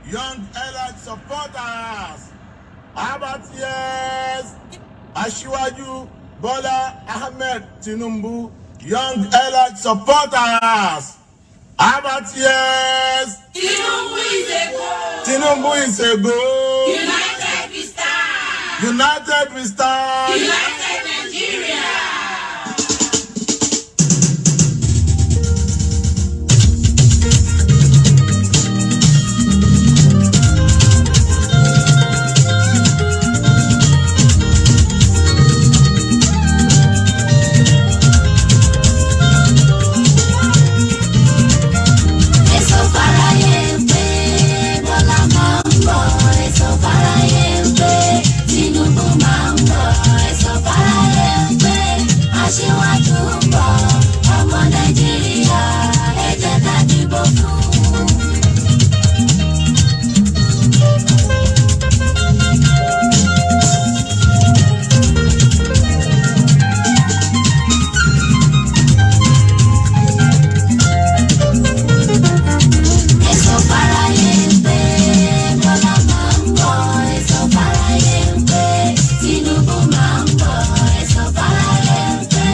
Young Elite supporters. How yes? Aṣíwájú Bọ́lá Ahmed Tinubu, Young Elite supporters. How about yes? Tinubu is a go. Tinubu is a go. United we stand. United we stand. United Nigeria. Ẹ sọ fáráyé pé Bọ́lá máa ń bọ̀. Ẹ sọ fáráyé pé Tinubu máa ń bọ̀. Ẹ sọ fáráyé pé Aṣíwájú ń bọ̀. Ọmọ Nàìjíríà, ẹ jẹ́ ká dìbò fún un. Ẹ sọ fáráyé pé Bọ́lá máa ń bọ̀. Ẹ sọ fáráyé pé Tinubu máa ń bọ̀. Ẹ sọ fáráyé pé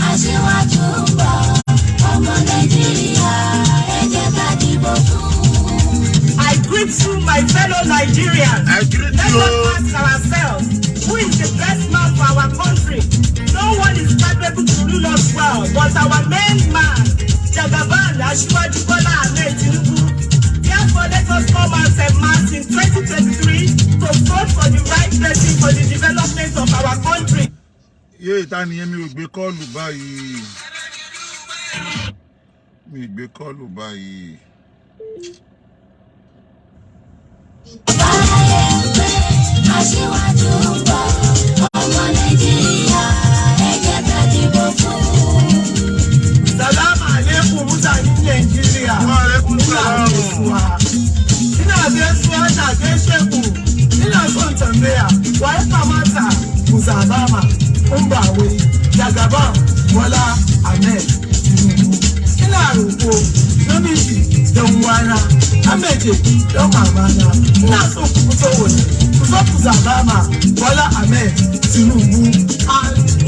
Aṣíwájú ń bọ̀. Ọmọ Nàìjíríà, ẹ jẹ́ ká dìbò fún un. I greet you, my fellow Nigerians. I greet Let you. us ask ourselves, who is the best man for our country? No one is capable to rule us well, but our main man, Jagaban Asiwaju Bola Ahmed Tinubu. Therefore, let us come out en masse in 2023 to vote for the right person for the development of our country. Yéè, ta nìyẹn? Mi ò gbé call báyìí, mi ò gbé call báyìí. Fáráyé pé Aṣíwájú ń bọ̀. Ọmọ Nàìjíríà, ẹ jẹ́ ká dìbò fún un. Salamu alaikum, mutanen Najeriya. Wa alaikum Ina salam. gaisuwa. Ina gaisuwa, ina gaishe ku. Ina son tambaya, wa ya kamata mu zaba ma in ba wai Jagaban Bola Ahmed Tinubu? Ina roko, namiji dan uwana, amace dan mamana, ina so ku fito waje, ku zo ku zaba ma Bola Ahmed Tinubu. A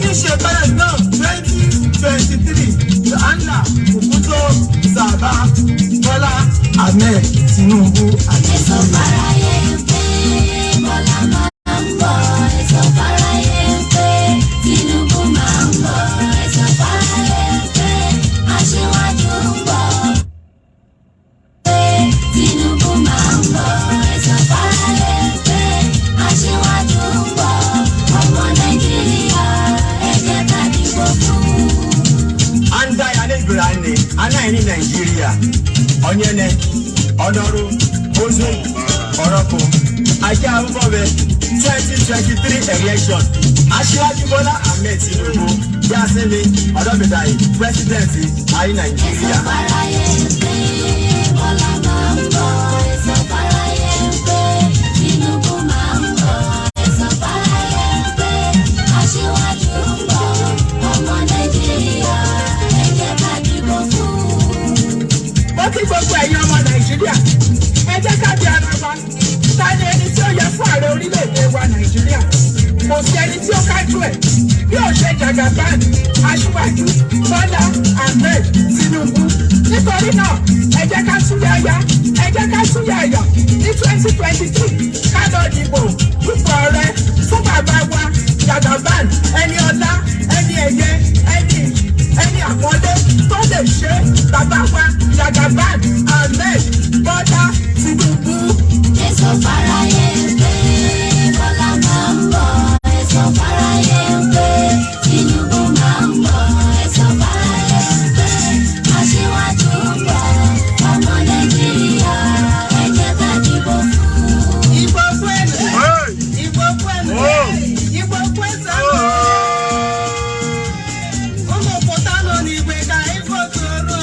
in shekarar nan 2023, da Allah ku fito zaba Bola Ahmed Tinubu a Ẹ sọ fáráyé pé Bọ́lá máa ń bọ̀. Ẹ sọ fáráyé pé Tinubu máa ń bọ̀. Ẹ sọ fáráyé pé Aṣíwájú ń bọ̀. Pé Tinubu máa ń bọ̀. Ẹ sọ fáráyé pé Aṣíwájú ń bọ̀. Ọmọ Nàìjíríà, ẹ jẹ́ ká dìbò fún un. Anda ya n'Ibrahim anaghị ní Nàìjíríà onyene ọdọrụ ozu ọrọpụ ajá arúgbọ́bẹ 2023 election, Aṣíwájú Bọ́lá Ahmed Tinubu yasimi ọdọbìdáyì president ayé Ẹ sọ Nàìjíríà. fáráyé pé Bọ́lá máa ń bọ̀. Ẹ sọ fáráyé pé Tinubu máa ń bọ̀. Ẹ sọ fáráyé pé Aṣíwájú ń bọ̀. Ọmọ Nàìjíríà, ẹ jẹ́ ká dìbò fún un. Mo kí gbogbo ẹ̀yin ọmọ Nàìjíríà. Ẹ jẹ́ ká bi ara wa, ta ni ẹni tí ó yẹ fún ààrẹ orílẹ̀-èdè wa Nàìjíríà? Kò sí ẹni tí ó kájú ẹ̀ bí ó ṣe Jagaban Aṣíwájú Bọ́lá Ahmed Tinubu. Nítorí náà, ẹ jẹ́ ká túyáyá, ẹ jẹ́ ká túyàyà ní 2023, ká lọ dìbò dupò ààrẹ fún bàbá wa Jagaban, ẹni ọlá, ẹni ẹ̀yẹ, ẹni àpọ́nlé tó lè ṣe, bàbá wa Jagaban Ahmed Bọ́lá Tinubu. Ẹ sọ fáráyé pé Bọ́lá máa ń bọ̀. Ẹ sọ fáráyé pé Tinubu máa ń bọ̀. Ẹ sọ fáráyé pé Aṣíwájú ń bọ̀. Ọmọ Nàìjíríà, ẹ jẹ́ ká dìbò fún un. Igbo kwenu! Hey! Igbo kwenu! Oh! Igbo kwenu! Ụmụ pụta nọ n'igwe ka anyị votuoro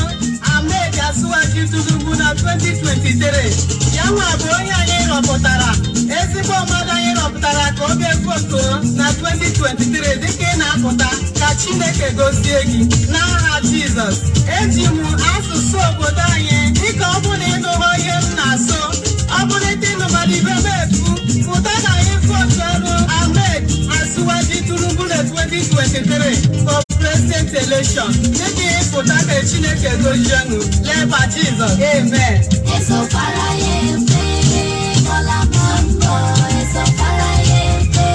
Ahmed Asiwaju Tinubu na 2023. Ya nwa bụ onye anyị rọpụtara, ezigbo mmadụ anyị rọpụtara ka ọ bịa votuo na 2023. Dịka ị na-apụta, ka Chineke gozie gị n'aha Jizọs. Eji m asụsụ obodo anyị, dịka ọ bụ na ịnụghọ ihe m na-asụ, ọ bụ na 2023 for president election. Dịka ịpụta ka Chineke gozie unu leba Jizọs. Amen. Ẹ sọ fáráyé pé Bọ́lá máa ń bọ̀. Ẹ sọ fáráyé pé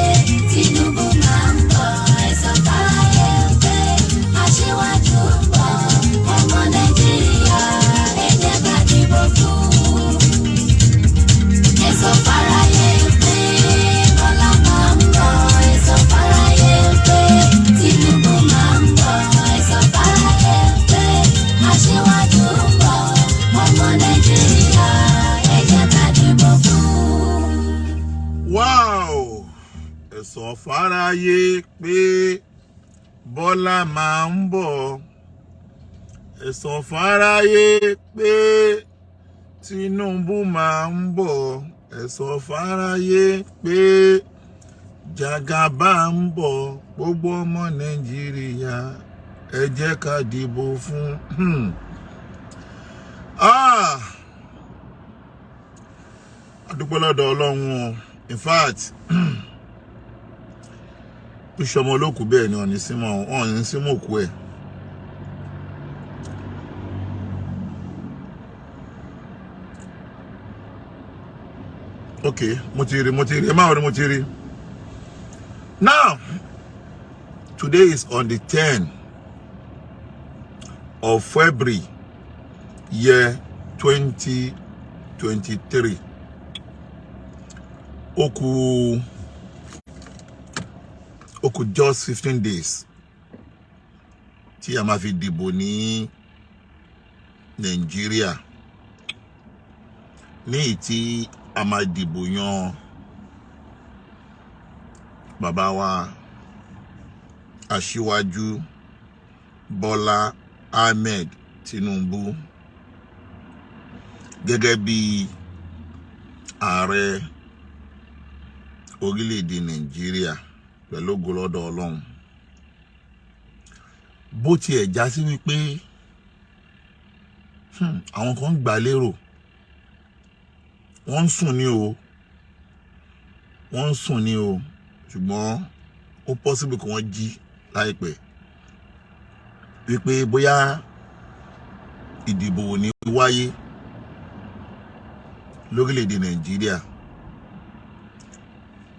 Tinubu máa ń bọ̀. Ẹ sọ fáráyé pé Aṣíwájú ń bọ̀. Ọmọ Nàìjíríà, ẹ jẹ́ ká dìbò fún. Ẹ sọ fáráyé pé Bọ́lá máa ń bọ̀. Ẹ sọ fáráyé pé Tinubu máa ń bọ̀. Ẹ sọ fáráyé pé Aṣíwájú ń bọ̀. Ọmọ Nàìjíríà, ẹ jẹ́ ká dìbò fún. Wow! Ẹ sọ fáráyé pé Bọ́lá máa ń bọ̀. Ẹ sọ fáráyé pé Tinubu máa ń bọ̀. Ẹ sọ fáráyé pé Jagaba ń bọ̀. Gbogbo ọmọ Nàìjíríà, ẹ jẹ́ ká dìbò fún. Ah! A dúpẹ́ lọ́dọ̀ Ọlọ́run o. In fact, ó ṣọmọ olókùú bẹ́ẹ̀ ni ọ̀ní símọ̀ ọ̀ní símọ̀ òkú ẹ̀. Ok, mo ti rí, mo ti rí, ẹ máa rí, mo ti rí. Now, today is on the 10 of February, year 2023. Ó kù just 15 days tí a máa fi dìbò ní Nàìjíríà, ní ìyí tí a máa dìbò yan bàbá wa Aṣíwájú Bọ́lá Ahmed Tinubu gẹ́gẹ́ bí ààrẹ orílẹ̀-èdè Nàìjíríà pẹ̀lú ògo lọ́dọ̀ Ọlọ́run. Bó tiẹ̀ já sí wípé àwọn kan ń gbà lérò, wọ́n ń sùn ní o, wọ́n ń sùn ní o, ṣùgbọ́n ó possible kí wọ́n jí láìpẹ́ wípé bóyá ìdìbò ò ní wáyé lórílẹ̀‐èdè Nàìjíríà.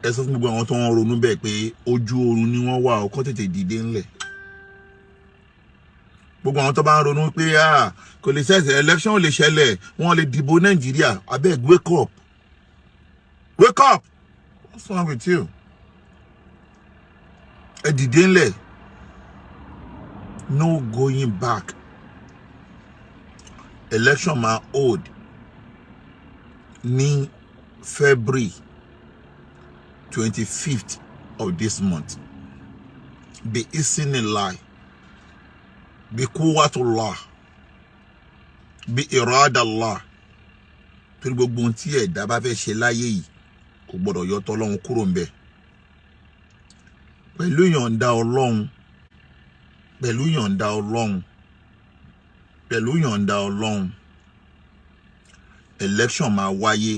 Ẹ sọ fún gbogbo àwọn tó ń ronú bẹ́ẹ̀ pé ojú oorun ni wọ́n wà, ọkọ́ tètè dìde ńlẹ̀. Gbogbo àwọn tó bá ń ronú pé, ah, kò lè ṣẹ̀ṣẹ̀, election lè ṣẹlẹ̀, wọ́n lè dìbò Nàìjíríà, abeg, wake up, wake up! What's wrong with you? Ẹ dìde ńlẹ̀. No going back. Election máa hold ní February 25th of this month, bi isinillah, bi quwwatullah, bi iradallah, torí gbogbo ohun tí ẹ̀dá bá fẹ́ ṣe láyé yìí, kò gbọ́dọ̀ yọ tọ́lọ́run kúrò ńbẹ̀. Pẹ̀lú ìyọ̀ǹda Ọlọ́run, pẹ̀lú ìyọ̀ǹda Ọlọ́run, pẹ̀lú ìyọ̀ǹda Ọlọ́run, election máa wáyé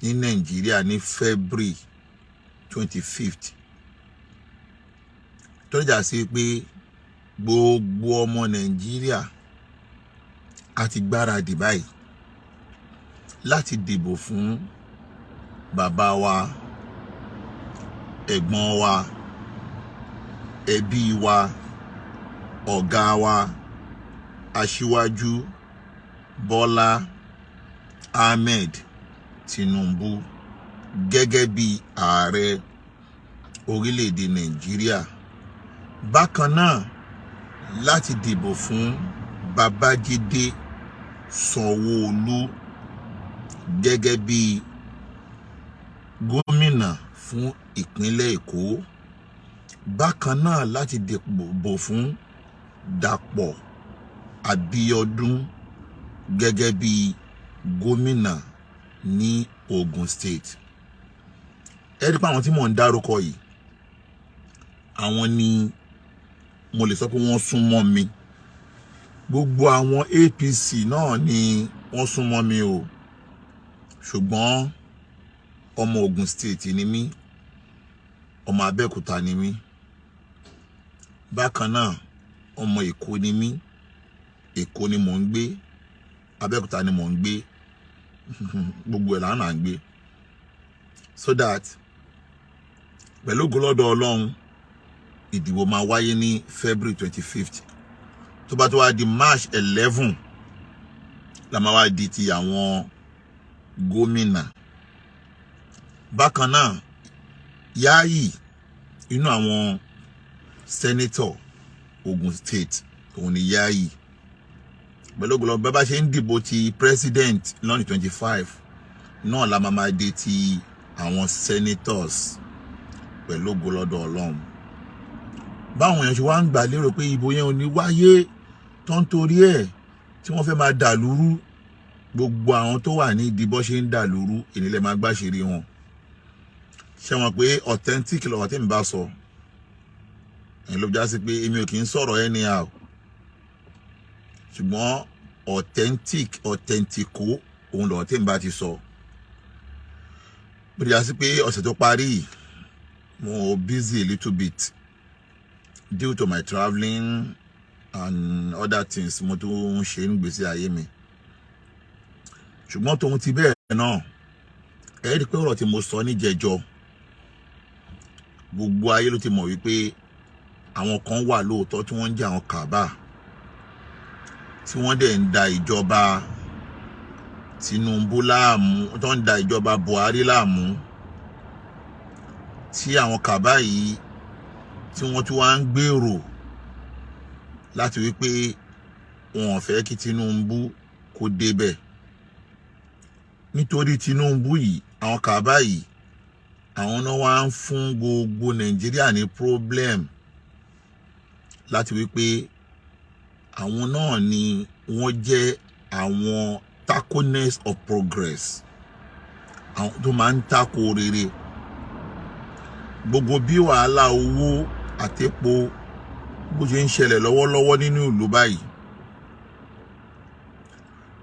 ní Nàìjíríà ní February 25th, tó jà sí pé gbogbo ọmọ Nàìjíríà a ti gbáradì báyìí láti dìbò fún bàbá wa, ẹ̀gbọ́n wa, ẹbí wa, ọ̀gá wa, Aṣíwájú Bọ́lá Ahmed Tinubu gẹ́gẹ́ bí ààrẹ orílẹ̀-èdè Nàìjíríà. Bákan náà, láti dìbò fún Babájídé Sanwó-Olú gẹ́gẹ́ bí gómìnà fún ìpínlẹ̀ Èkó. Bákan náà, láti dìbò fún Dàpọ̀ Abíọ́dún gẹ́gẹ́ bí gómìnà ní Ogun State. Ẹ rí pé àwọn tí mò ń dárúkọ yìí, àwọn ni mo lè sọ pé wọ́n súnmọ́ mi. Gbogbo àwọn APC náà ni wọ́n súnmọ́ mi o, ṣùgbọ́n ọmọ Ogun State ni mí, ọmọ Abẹ́òkúta ni mí. Bákan náà, ọmọ Èkó ni mí. Èkó ni mò ń gbé, Abẹ́òkúta ni mò ń gbé, gbogbo ẹ̀ lánàá ń gbé, so that pẹ̀lú ògo lọ́dọ̀ Ọlọ́run, ìdìbò máa wáyé ní February 25th. Tó bá tó wá di March 11 la máa wá di ti àwọn gómìnà. Bákan náà, Yáàyì inú àwọn senator Ogun State, òun ni Yáàyì. Pẹ̀lú ògo lọ́dọ̀ bá ṣe ń dìbò ti president lọ́nà 25 náà la máa di ti àwọn senators, pẹ̀lú ògo lọ́dọ̀ Ọlọ́run. Báwọn èèyàn ṣe wá ń gbà lérò pé ìbò yẹn ò ní wáyé tó ń torí ẹ̀ tí wọ́n fẹ́ máa dà lúrú, gbogbo àwọn tó wà ní ìdí bọ́ ṣe ń dà lúrú, ìnílẹ̀ máa gbàṣírí wọn. Ṣé wọn pé authentic lọ́wọ́ tí mi bá sọ ẹ̀yin ló já sí pé èmi ò kì í sọ̀rọ̀ anyhow, ṣùgbọ́n authentic, authentico òun lọ́wọ́ tí mi bá ti sọ. Bó ti já sí pé ọ̀sẹ̀ tó parí yìí, mo busy a little bit due to my travelling and other things mo tún ń ṣe nígbèsí ayé mi. Ṣùgbọ́n tòun ti bẹ́ẹ̀ náà, ẹ rí i pé ọ̀rọ̀ tí mo sọ níjẹjọ, gbogbo ayé ló ti mọ̀ wípé àwọn kan wà lóòótọ́ tí wọ́n ń jẹ́ àwọn cabal, tí wọ́n dẹ̀ ń da ìjọba Tinubu láàmú, tó ń da ìjọba Buhari láàmú, tí àwọn cabal yìí tí wọ́n tún wá ń gbèrò láti wípé wọn ò fẹ́ kí Tinubu kó débẹ̀. Nítorí Tinubu yìí, àwọn cabal yìí, àwọn náà wá ń fún gbogbo Nàìjíríà ní problem láti wípé àwọn náà ni wọ́n jẹ́ àwọn taconess of progress, àwọn tó máa ń tako rere. Gbogbo bí wàhálà owó àtepo bó ṣe ń ṣẹlẹ̀ lọ́wọ́lọ́wọ́ nínú ìlú báyìí,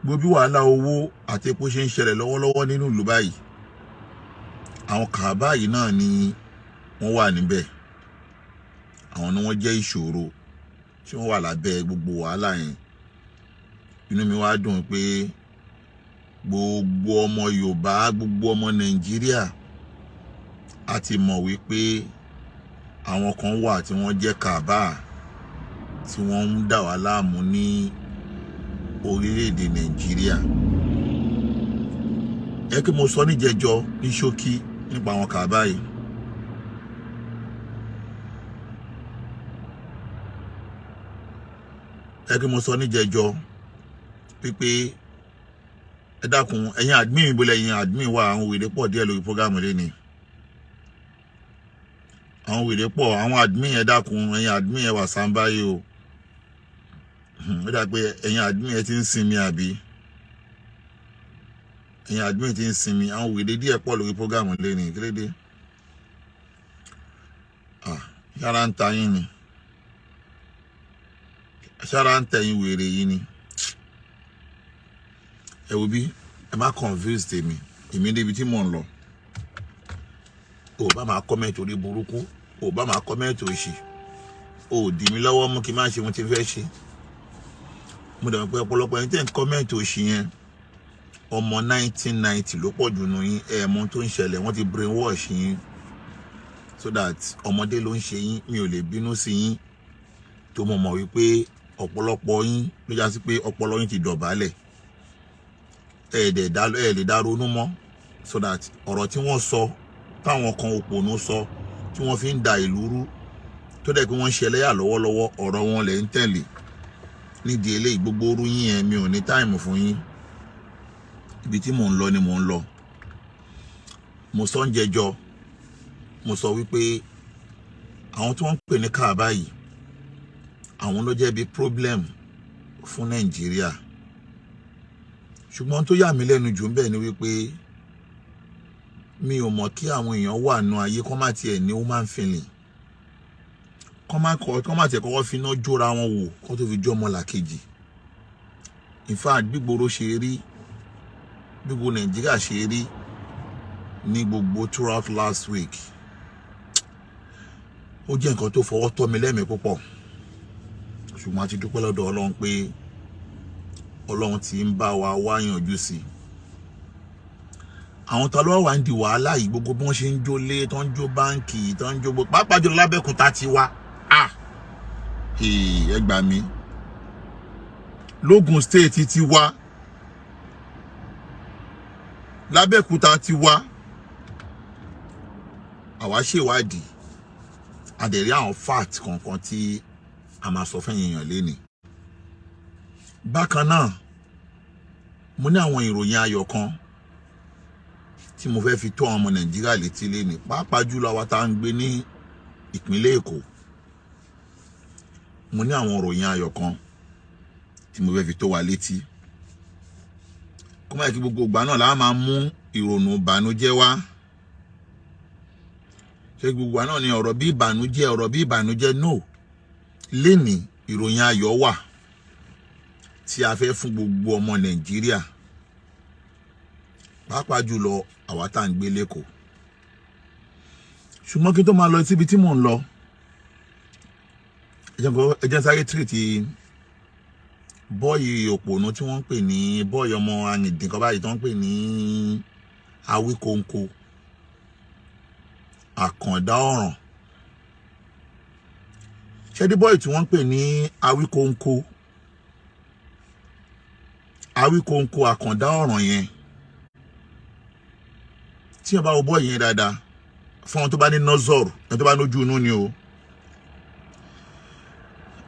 gbogbo bí wàhálà owó àtepo ṣe ń ṣẹlẹ̀ lọ́wọ́lọ́wọ́ nínú ìlú báyìí, àwọn cabal yìí náà ni wọ́n wà níbẹ̀. Àwọn ni wọ́n jẹ́ ìṣòro tí wọ́n wà lábẹ́ gbogbo wàhálà yẹn. Inú mi wá dùn pé gbogbo ọmọ Yorùbá, gbogbo ọmọ Nàìjíríà a ti mọ̀ wípé àwọn kan wà tí wọ́n jẹ́ cabal tí wọ́n ń dà wá láàmú ní orílẹ̀-èdè Nàìjíríà. Ẹ kí mo sọ níjẹjọ ní ṣókí nípa àwọn cabal yìí. Ẹ kí mo sọ níjẹjọ pípé ẹ dákun, ẹ̀yin admin, ìbílẹ̀, ẹ̀yin admin wà, àwọn wèrè pọ̀ díẹ̀ lórí program lẹ́ni. Àwọn wèrè pọ̀, àwọn admin. Ẹ dákun, ẹ̀yin admin, ẹ wà sáńbáyé o. Ó dà pé ẹ̀yin admin ẹ ti ń sinmi, àbí ẹ̀yin admin ti ń sinmi? Àwọn wèrè díẹ̀ pọ̀ lórí program lẹ́ni. Kílédé? Ah, yàrá ń ta yín ni, ṣára ń tẹ̀yìn wèrè yìí ni. Ẹ wo bí ẹ má confuse tèmi. Èmi débi tí mò ń lọ, ò bá máa comment orí burúkú, ò bá máa comment òṣì, ò dì mí lọ́wọ́ mú kí n má ṣe ohun tí n fẹ́ ṣe. Mo dẹ̀ mọ̀ pé ọ̀pọ̀lọpọ̀ ẹni tẹ́ ń comment òṣì yẹn, ọmọ 1990 ló pọ̀ jù nù yín. Ẹ̀ mọ̀ tó ń ṣẹlẹ̀, wọ́n ti brainwash yín, so that ọmọdé ló ń ṣe yín. Mi ò lè bínú sí yín tó mọ̀ mọ̀ wípé ọ̀pọ̀lọpọ̀ yín ló já sí pé ọpọlọ yín ti dọ̀bálẹ̀, ẹ̀ dẹ̀ dá ẹ̀ lè dá ronú mọ́, so that ọ̀rọ̀ tí wọ́n sọ, táwọn kan òpònú sọ, tí wọ́n fi ń da ìlú rú, tó dẹ̀ pé wọ́n ń ṣe ẹlẹ́yà lọ́wọ́lọ́wọ́, ọ̀rọ̀ wọn lẹ̀ ń tẹ̀lé. Nídìí eléyìí, gbogbo orú yín yẹn, mi ò ní time fún yín. Ibi tí mò ń lọ ni mò ń lọ. Mo sọ ń jẹjọ, mo sọ wípé àwọn tí wọ́n ń pè ní cabal yìí, àwọn ló jẹ́ bí problem fún Nàìjíríà. Ṣùgbọ́n tó yà mí lẹ́nu jù ń bẹ̀ ni wípé mi ò mọ̀ kí àwọn èèyàn wà nù ayé kọ́ má tiẹ̀ ní human feeling, kọ́ má tiẹ̀ kọ́kọ́ fi iná jóra wọn wò kó tó fi jó ọmọ làkejì. In fact, gbígboro ṣe rí, gbogbo Nàìjíríà ṣe rí ní gbogbo throughout last week, ó jẹ́ nǹkan tó fọwọ́ tọ́ mi lẹ́mìí púpọ̀. Ṣùgbọ́n a ti dúpẹ́ lọ́dọ̀ Ọlọ́run pé Ọlọ́run ti ń bá wa wá yanjú sí i. Àwọn ta ló wà ń di wàhálà yìí? Gbogbo bí wọ́n ṣe ń jólé, tó ń jó báǹkì, tó ń jó gbogbo, pàápàá jùlọ lábẹ́òkúta ti wá. Ah, ẹ gbà mí, lógùn State ti wá, lábẹ́òkúta ti wá. Àwa ṣèwádìí, a dẹ̀ rí àwọn fact kankan tí a máa sọ fún èèyàn lénìí. Bákan náà, mo ní àwọn ìròyìn ayọ̀ kan tí mo fẹ́ fi tó àwọn ọmọ Nàìjíríà létí lénìí, pàápàá jùlọ àwa tá à ń gbé ní ìpínlẹ̀ Èkó. Mo ní àwọn ìròyìn ayọ̀ kan tí mo fẹ́ fi tó wa létí, kó má yẹ kí gbogbo ìgbà náà la máa mú ìrònú ìbànújẹ́ wá. Ṣé gbogbo ìgbà náà ni ọ̀rọ̀ bí ìbànújẹ́, ọ̀rọ̀ bí ìbànújẹ́? No. Lénìí, ìròyìn ayọ̀ wà tí a fẹ́ fún gbogbo ọmọ Nàìjíríà, pàápàá jùlọ àwa tá à ń gbé lẹ́kọ̀ọ́. Ṣùgbọ́n kí n tó máa lọ síbi tí mò ń lọ, ẹ jẹ́ sáré treat boy òpònú tí wọ́n ń pè ní boy ọmọ arìndìn kan báyìí tó ń pè ní Awíkonko, àkàndá ọ̀ràn. Ṣẹ́dí boy tí wọ́n ń pè ní Awíkonko, Awíkonko àkàndá ọ̀ràn yẹn, tí wọ́n bá wo boy yẹn dáadáa, fún àwọn tó bá ní nọ́zọ̀rù, ẹni tó bá lójú inú ni o,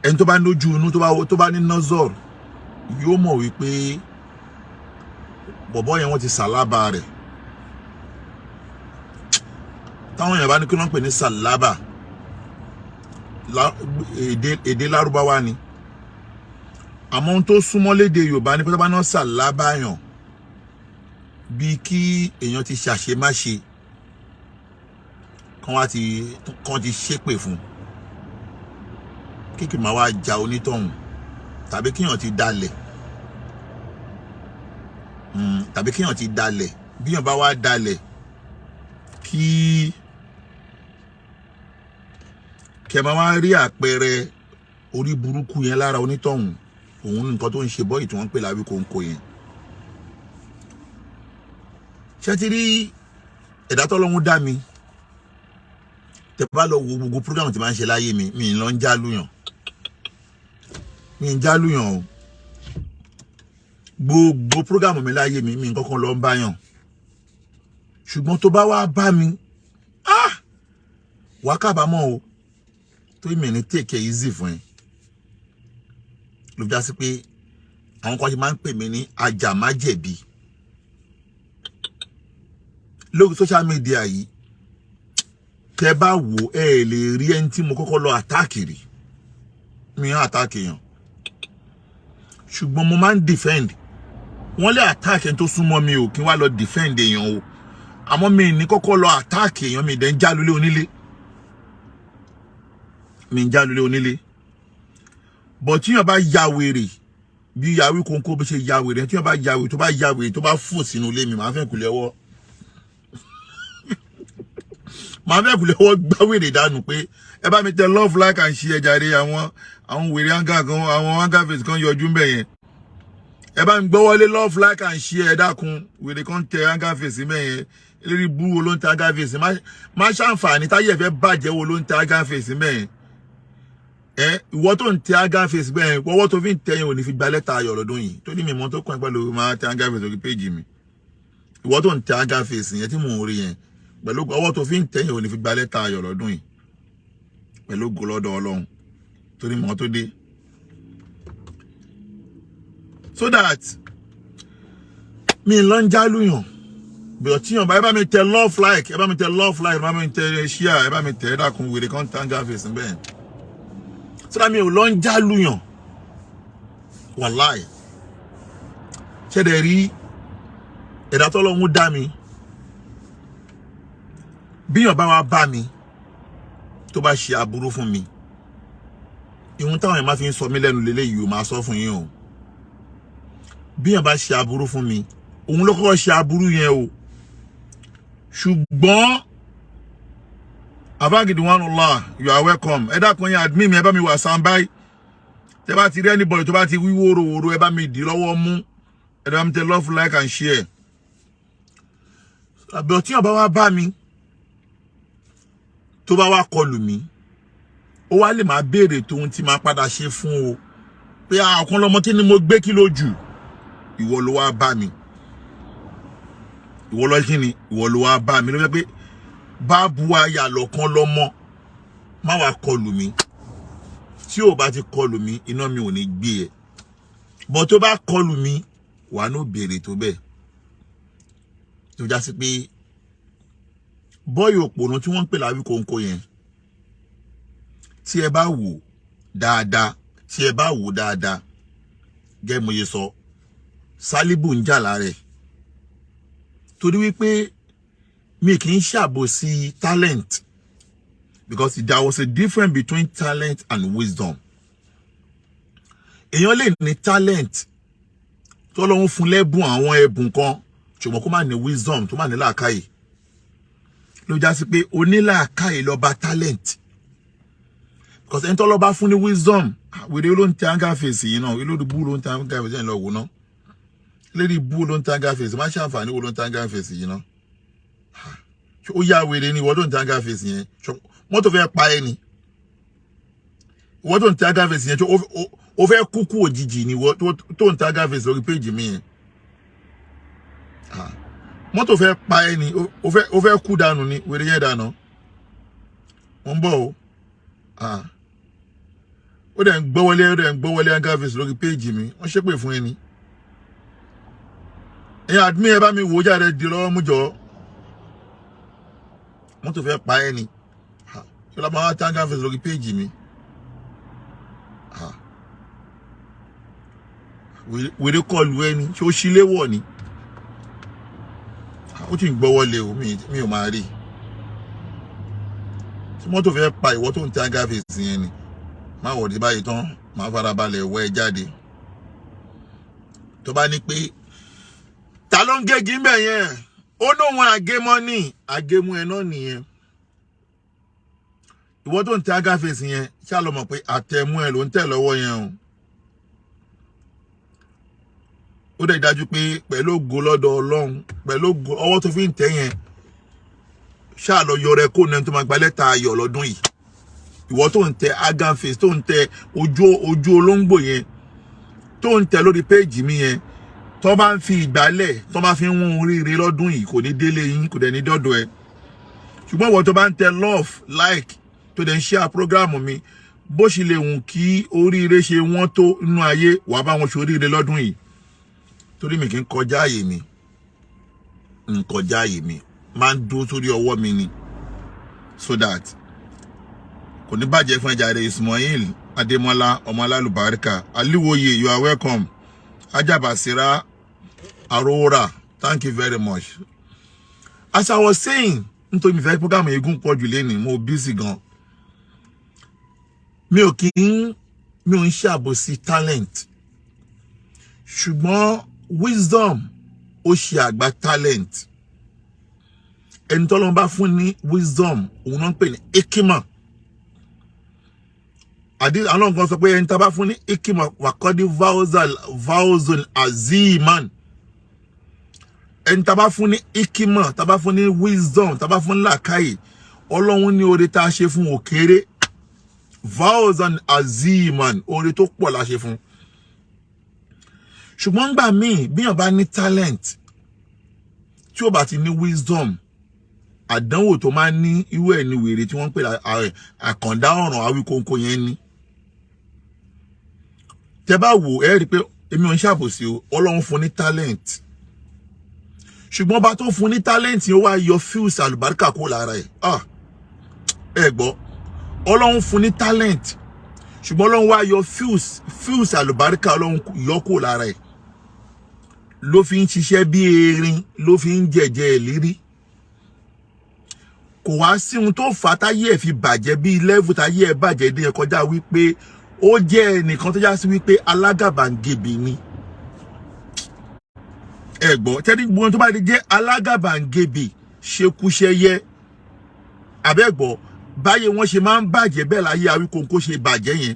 ẹni tó bá lójú inú, tó bá ní nọ́zọ̀rù, yóò mọ̀ wípé bọ̀bọ́ yẹn, wọ́n ti sàlábà rẹ̀. Táwọn èèyàn bá ní kí wọ́n pè ní sàlábà, èdè Lárúbáwá ni, àmọ́ ohun tó súnmọ́ lédè Yorùbá ní pátápátá náà, sàlábà yàn bíi kí èèyàn ti ṣàṣemáṣe kán wá ti kán ti ṣépè fún kíkì máa wá ja onítọ̀hún, tàbí kíyàn ti dalẹ̀, tàbí kíyàn ti dalẹ̀. Bíyàn bá wá dalẹ̀, kí kẹ máa wá rí àpẹẹrẹ orí burúkú yẹn lára onítọ̀hún. Òun ní nǹkan tó ń ṣe boy tí wọ́n ń pè láwí kóńkó yẹn. Ṣé ti rí ẹ̀dá tọ́lọ́hún dá mi? Tẹ bá lọ wo gbogbo program tí máa ń ṣe láyé mi, mi ń lọ ń jálùyàn, mi ń jálùyàn o. Gbogbo program mi láyé mi, mi ń kọ́kọ́ lọ ń báyàn. Ṣùgbọ́n tó bá wá bá mi, ah, wàá kábàámọ̀ o, tó mi ní take it easy fún ẹ. Ló fi já sí pé àwọn kan ṣe máa ń pè mí ní ajàmájẹ̀bi lórí social media yìí. Tẹ bá wò, ẹ lè rí ẹni tí mo kọ́kọ́ lọ attack rí. Mi hàn attack yàn, ṣùgbọ́n mo máa ń defend. Wọ́n lè attack ẹni tó súnmọ́ mi o, kí n wá lọ defend èèyàn o, àmọ́ mi ní kọ́kọ́ lọ attack èèyàn. Mi dẹ̀ ń jálulé onílé, mi ń jálulé onílé. Bọ̀ tíyàn bá ya wèrè bí yàwí kónkó bí ṣe ya wèrè, tíyàn bá ya wèrè, tó bá ya wèrè, tó bá fò sínú ilé mi, màá fẹ́ kulẹ̀ ọwọ́ gbá wèrè dànù pé ẹ bá mi tẹ love, like and share jàre. Àwọn wèrè anga kan, àwọn anga face kan yọjú ń bẹ̀ yẹn. Ẹ bá mi gbọ́wọ́lé love, like and share. Ẹ dákun, wèrè kan tẹ anga face mẹ́ yẹn. Eléré bú wo ló ń tẹ anga face? Má ṣàǹfààní táyé ẹ fẹ́ bàjẹ́. Wo ló ń tẹ anga face mẹ́ yẹn? Ẹ ìwọ tó ń tẹ anga face bẹ́ẹ̀, ọwọ́ tó fi ń tẹ yẹn ò ní fi gba lẹ́tà ayọ̀ lọ́dún yìí. Tó ní mi mọ́ tó kàn pẹ̀lú máa tẹ anga face lórí péjì mi. Ìwọ tó ń tẹ anga face yẹn tí mò ń rí yẹn, pẹ̀lú ọwọ́ tó fi ń tẹ yẹn, ò ní fi gba lẹ́tà ayọ̀ lọ́dún yìí pẹ̀lú ògo lọ́dọ̀ Ọlọ́run, torí mọ́ tó dé. So that mi lọ ń jálùyàn bẹ̀rẹ̀ tíyàn bá, ẹ bá mi tẹ love, like, ẹ bá mi tẹ love, like, ẹ bá mi tẹ share, ẹ bá mi tẹ. Ẹ dákun, wèrè kan tẹ anga face bẹ́ẹ̀. So that mi ò lọ ń jálùyàn. Wàláì, ṣẹ̀dẹ̀ rí ẹ̀dá tọ́lọ́hún dá mi, bíyàn bá wá bá mi, tó bá ṣe aburú fún mi, ìhun táwọn èèyàn máa fi ń sọ mí lẹ́nu lélẹ́yìí o, máa sọ fún yín o. Bíyàn bá ṣe aburú fún mi, òun ló kọ́kọ́ ṣe aburú yẹn o. Ṣùgbọ́n abagidi one Allah, you are welcome. Ẹ dákun yín admin mi, ẹ bá mi wà sanbai. Tẹ́ bá ti rí anybody tó bá ti wí wóróworó, ẹ bá mi dì lọ́wọ́ mú. Ẹ bá mi tẹ love, like and share. Àbí ọtí ọba wa bá mi, tó bá wá kọlù mí, ó wá lè máa béèrè tóun tí máa padà ṣe fún o pé ọ̀kan lọmọ, kí ni mo gbé, kí ló jù? Ìwọ ló wá bá mi, ìwọ lọ kí ni, ìwọ ló wá bá mi ló fẹ́ pé báàbù àyà lọ̀kan lọ́mọ, má wàá kọlù mí. Tí ò bá ti kọlù mí, iná mi ò ní gbé ẹ bọ́. Tó bá kọlù mí, wàá ní béèrè tó bẹ́ẹ̀ tó já sí pé bọ́ọ̀yì òpònú tí wọ́n ń pè láwí kóńkó yẹn. Tí ẹ bá wò dáadáa, tí ẹ bá wò dáadáa, gẹ́gẹ́ mo ṣe sọ, Sálíbù ń jà lára ẹ̀ torí wípé mi kì í ṣàbòsí talent, because there was a difference between talent and wisdom. Èèyàn lè ní talent tọ́lọ́hún fún lẹ́bùn, àwọn ẹ̀bùn kan, ṣùgbọ́n kó má ní wisdom, tó má ní làákàyè. Ló já sí pé onílàákàyè lọ́ba talent, because ẹni tọ́lọ́ bá fún ní wisdom. Wèrè ló ń tẹ anger face yìí náà, olórí bú ló ń tẹ anger face yẹn, lọ wò náà. Lérí bú ló ń tẹ anger face, má ṣàǹfààní wo ló ń tẹ anger face yìí náà. Ó yá, wèrè ni ìwọ tó ń tẹ anger face yẹn. Mọ́tò fẹ́ pa ẹ́ ni. Ìwọ tó ń tẹ anger face yẹn, ó fẹ́ kúkú òjijì ni. Ìwọ tó ń tẹ anger face lórí péjì mi yẹn, mọ́tò fẹ́ pa ẹ́ ni, ó fẹ́ kú dànù ni. Wèrè yẹn dànù, wọ́n ń bọ̀ o. Ó dẹ̀ ń gbọ́wọ́lé, ó dẹ̀ ń gbọ́wọ́lé anger face lórí péjì mi. Wọ́n ṣépè fún ẹni. Ẹ̀yin admin, ẹ bá mi wò ó jáde, di lọ́wọ́ mú jọ. Mọ́tò fẹ́ pa ẹ́ ni. Kí ló máa tẹ anger face lórí péjì mi? Wèrè kọlù ẹni, ṣé ó ṣílé wọ̀ ni? Ó ti ń gbọ́wọ́lé o, mi ò máa rí tí mọ́tò fẹ́ pa ìwọ tó ń tẹ anger face yẹn ni. Má wọ̀ dé báyìí tán, má farabalẹ̀ wọ́ ẹ jáde. Tó bá ní pé ta ló ń gégi mbẹ yẹn, ó lóun àgémọ́ ní àgémú ẹ náà nìyẹn. Ìwọ tó ń tẹ anger face yẹn, ṣá lọ mọ̀ pé àtẹ̀mú ẹ ló ń tẹ̀ lọ́wọ́ yẹn o. Ó dẹ̀ dájú pé pẹ̀lú ògo lọ́dọ̀ Ọlọ́run, pẹ̀lú ògo ọwọ́ tó fi ń tẹ̀ yẹn, ṣáà lọ yọrẹ kó nẹni tó máa gba lẹ́tà ayọ̀ lọ́dún yìí. Ìwọ tó ń tẹ agan face, tó ń tẹ ojú olóńgbò yẹn, tó ń tẹ lórí péèjì mi yẹn, tó bá ń fi ìgbálẹ̀, tó bá fi ń wọ́n oríire lọ́dún yìí, kò ní délé yín, kò dẹ̀ ní dọ́dọ̀ ẹ. Ṣùgbọ́n ìwọ tó bá ń tẹ love, like, tó dẹ̀ ń share program mi, bó ṣe lè wùn kí oríire ṣe wọ́n tó nínú ayé, wàá bá wọn ṣe oríire lọ́dún yìí, torí mi kì í kọjá àyè mi, ń kọjá àyè mi, máa ń dúró sórí ọwọ́ mi ni, so that kò ní bàjẹ́ fún ẹja rẹ̀. Ismail Adémọ́lá, ọmọ alálùbáríkà Aliwoye, you are welcome. Ajabasira Arora, thank you very much. As I was saying, nítorí mi fẹ́ program eégún pọ̀ jù lẹ́nìí, mo busy gan. Mi ò kí ń mi ò ń ṣàbòsí talent, ṣùgbọ́n wisdom ó ṣe àgbà talent. Ẹni tọ́lọ́run bá fún ní wisdom, òun náà ń pè ní hikima. Àdí àwọn kan sọ pé ẹni tá a bá fún ní hikima, wàkọ́dí vaozol aziman. Ẹni tá a bá fún ní hikima, tá a bá fún ní wisdom, tá a bá fún ní làákàyè, Ọlọ́run ní oore tá a ṣe fún òkèrè, vaozan aziman, oore tó pọ̀ la ṣe fún. Ṣùgbọ́n gbà míì, bíyàn bá ní talent, tí ó bá ti ní wisdom, àdánwò tó máa ń ní irú ẹ̀ ní wèrè tí wọ́n ń pè àkàndá ọ̀ràn Awíkóńkó yẹn ní. Tẹ bá wò ẹ rí i pé èmi ò ń ṣàbòsí o. Ọlọ́run fún ní talent, ṣùgbọ́n bá tó fún ní talent yẹn, ó wá yọ fuse àlùbáríkà kó lára ẹ̀. Ah, ẹ gbọ́, Ọlọ́run fún ní talent, ṣùgbọ́n Ọlọ́run wá yọ fuse àlùbáríkà, Ọlọ́run yọ kó lára ẹ̀, ló fi ń ṣiṣẹ́ bí erin, ló fi ń jẹ̀jẹ̀ ìlérí. Kò wá sí ohun tó fà á táyé ẹ̀ fi bàjẹ́ bí level táyé ẹ̀ bàjẹ́ dé ẹ̀ kọjá wípé ó jẹ́ ẹnìkan tó já sí wípé alágàbàǹgebè ni. Ẹ gbọ́, tẹ́lí gbogbo tó bá ti jẹ́ alágàbàǹgebè, ṣekúṣẹyẹ, àbẹ́gbọ́, báyé wọ́n ṣe máa ń bàjẹ́ bẹ́ẹ̀ láyé Awíkóńkó ṣe bàjẹ́ yẹn.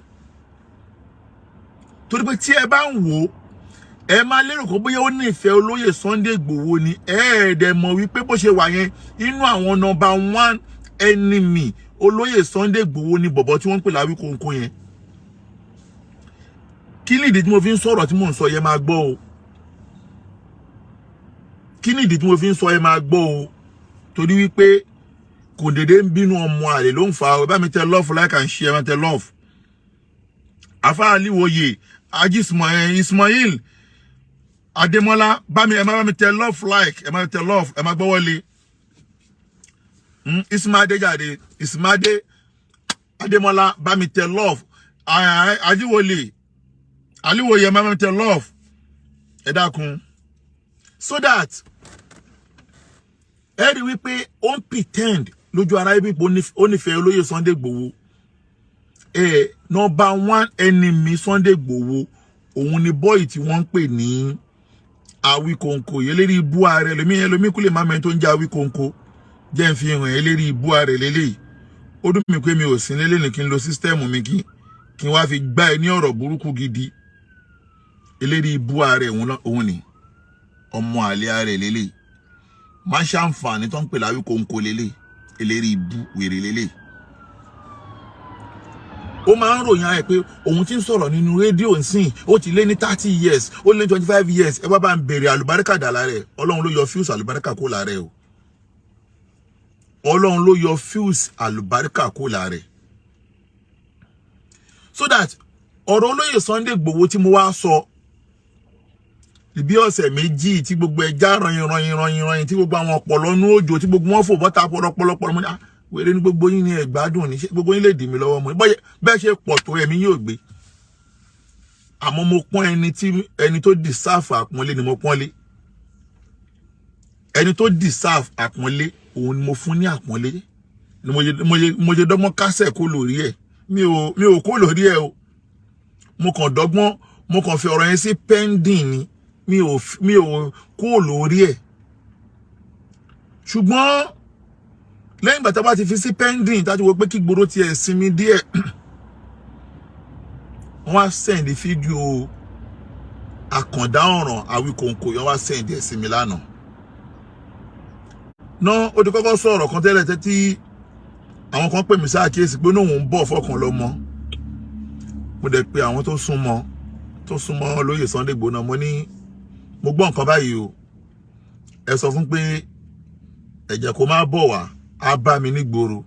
Torí pé tí ẹ bá ń wò ó, ẹ máa lérò kó bóyá ó nífẹ̀ẹ́ olóyè Sunday Igboho ni. Ẹ ẹ̀ dẹ̀ mọ̀ wípé bó ṣe wà yẹn, inú àwọn number one enemy olóyè Sunday Igboho ni bọ̀bọ̀ tí wọ́n ń pè láwíkóńkó yẹn. Kí ni ìdí tí mo fi ń sọ̀rọ̀ tí mò ń sọ yẹn? Máa gbọ́ o. Kí ni ìdí tí mo fi ń sọ yẹn? Máa gbọ́ o. Torí wípé kò dédé ń bínú, ọmọ àlè ló ń fa. Ọ bá mi tẹ love, like and share. Bá mi tẹ love. Afa Aliwoye Ají Ismail Adémọ́lá, bá mi, ẹ má bá mi tẹ love, like, ẹ má tẹ love, ẹ má gbọ́wọ́lé. Ismaade jáde, Ismaade Adémọ́lá, bá mi tẹ love. Ajíwọlé Aliwoye, ẹ má bá mi tẹ love, ẹ dákun. So that ẹ rí wípé ó ń pretend lójú ara ibi pé ó nífẹ̀ẹ́ olóyè Sunday Igboho. Ẹ number one enemy Sunday Igboho, òun ni boy tí wọ́n ń pè ní Awíkonko yìí. Lérí ibú ààrẹ ẹlòmí, ẹlòmí kú lè má mẹ́rin tó ń jẹ́ Awíkonko. Jẹ́ ń fi hàn ẹ́, lérí ibú ààrẹ lélẹ́yìí. Ó dùn mí pé mi ò sí lélẹ́ ní kí n lo system mi kí n wá fi gbá ẹ ní ọ̀rọ̀ burúkú gidi. Eléri ibú ààrẹ òun ni ọmọ àlè ààrẹ lélẹ́yìí. Má ṣàǹfààní tó ń pè láwíkonko lélẹ́yìí. Eléri ibú wèrè lélẹ́yìí. Ó máa ń ròyìn ara ẹ̀ pé òun ti ń sọ̀rọ̀ nínú rédíò nsìn, ó ti lé ní 30 years, ó lé ní 25 years. Ẹ bá bá ń bèrè àlùbáríkà dà lára ẹ̀. Ọlọ́run ló yọ fuse àlùbáríkà kó lára ẹ̀ o. Ọlọ́run ló yọ fuse àlùbáríkà kó lára ẹ̀. So that ọ̀rọ̀ olóyè Sunday Igboho tí mo wá sọ bí ọ̀sẹ̀ 2 tí gbogbo ẹja rọyìn rọyìn rọyìn rọyìn, tí gbogbo àwọn ọ̀pọ̀lọ́ nú òjò, tí gbogbo wọn fò bọ́ta pọ̀lọpọ̀lọpọ̀, mo ní, "Ah, wèrè ní gbogbo yín ní ẹ̀gbádùn ní. Ṣé gbogbo yín lè dì mí lọ́wọ́?" Mọ́ bẹ́ẹ̀ ṣe pọ̀ tó, ẹ̀mí yóò gbé. Àmọ́ mo pọ́n ẹni tí ẹni tó deserve àpọ́nlé ni mo pọ́nlé. Ẹni tó deserve àpọ́nlé, òun ni mo fún ní àpọ́nlé, ni mo ṣe dọ́gbọ́n kásẹ̀ kó lórí ẹ̀. Mi ò kó lórí ẹ̀ o. Mo kàn dọ́gbọ́n, mo kàn fi ọ̀rọ̀ yẹn sí pending ni. Mi ò kó lórí ẹ̀. Ṣùgbọ́n lẹ́yìn ìgbà tá a bá ti fi sí pending, tá a ti wo pé kí gbòòrò tiẹ̀ sinmi díẹ̀, wọ́n á send fídíò àkàndá ọ̀ràn Awíkonko yẹn, wọ́n á send ẹ̀ sí mi lánàá náà. Ó ti kọ́kọ́ sọ̀rọ̀ kan tẹ́lẹ̀ tẹ́tí, àwọn kan pè mí sáàkíyèsí pé òun ń bọ̀ fọkàn lọ́mọ. Mo dẹ̀ pe àwọn tó súnmọ́ lóyè Sunday Igboho náà. Mo ní mo gbọ́ nǹkan báyìí o, ẹ sọ fún pé ẹ̀jẹ̀ kó má bọ̀ wá, á bá mi nígboro.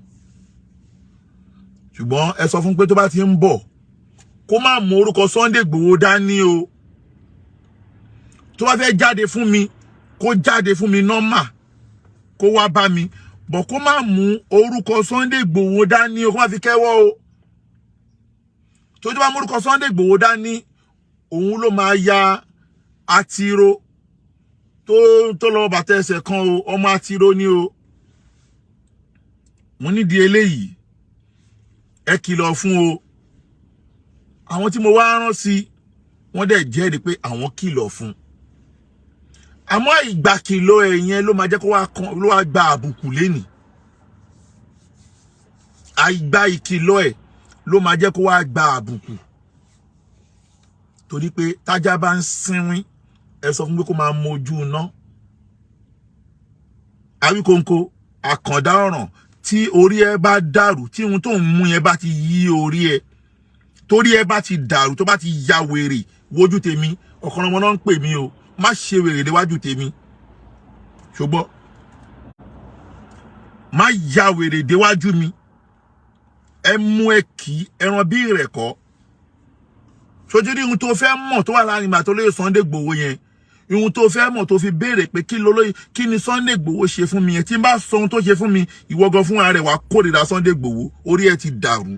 Ṣùgbọ́n ẹ sọ fún pé tó bá ti ń bọ̀, kó má mú orúkọ Sunday Igboho dání o. Tó bá fẹ́ jáde fún mi, kó jáde fún mi normal, kó wá bá mi bọ̀, kó má mú orúkọ Sunday Igboho dání o, kó má fi kẹ́wọ́ o. Tó tó bá mú orúkọ Sunday Igboho dání, òun ló máa ya atiro tó tó lọ bàtà ẹsẹ̀ kan o. Ọmọ atiro ni o. Mo nídìí eléyìí, ẹ kìlọ̀ fún o. Àwọn tí mo wá rán sí, wọ́n dẹ̀ jẹ́rìí pé àwọn kìlọ̀ fún. Àmọ́ ìgbà kìlọ̀ ẹ̀ yẹn ló máa jẹ́ kó wá kan ló wá gba àbùkù lénìí. Àìgbà ìkìlọ̀ ẹ̀ ló máa jẹ́ kó wá gba àbùkù, torí pé tájá bá ń sínwín, ẹ sọ fún pé kó máa mójú iná. Awíkonko àkàndá ọ̀ràn, tí orí ẹ bá dàrú, tí ohun tó ń mú yẹn bá ti yí orí ẹ, torí ẹ bá ti dàrú, tó bá ti ya wèrè wojú tèmi, ọ̀kan ọmọ náà ń pè mí o. Má ṣe wèrè níwájú tèmi, ṣùgbọ́n má ya wèrè déwájú mi. Ẹ mú ẹ kì í ẹran bí ìrẹ̀kọ́ sojú ní. Ohun tó fẹ́ mọ̀ tó wà láàrin ìgbà tó lóye Sunday Igboho yẹn, ohun tó fẹ́ mọ̀ tó fi béèrè pé kí ló lóye, kí ni Sunday Igboho ṣe fún mi yẹn, tí n bá sọ ohun tó ṣe fún mi, ìwọ gan fúnra rẹ̀ wàá kórìíra Sunday Igboho. Orí ẹ ti dàrú.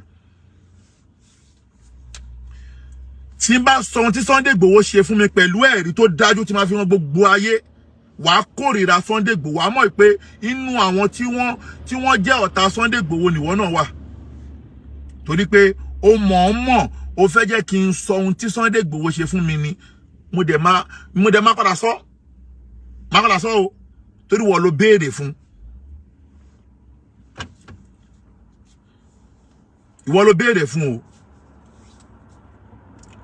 Tí n bá sọ ohun tí Sunday Igboho ṣe fún mi pẹ̀lú ẹ̀rí tó dájú tí máa fi hàn gbogbo ayé, wàá kórìíra Sunday Igboho. Àmọ́ pé inú àwọn tí wọ́n jẹ́ ọ̀tá Sunday Igboho nìwọ náà wà, torí pé ó mọ̀ ọ́n mọ̀, ó fẹ́ jẹ́ kí n sọ ohun tí Sunday Igboho ṣe fún mi ni. Mo dẹ̀ máa padà sọ, máa padà sọ o, torí wọ́n ló béèrè fún. Ìwọ ló béèrè fún o.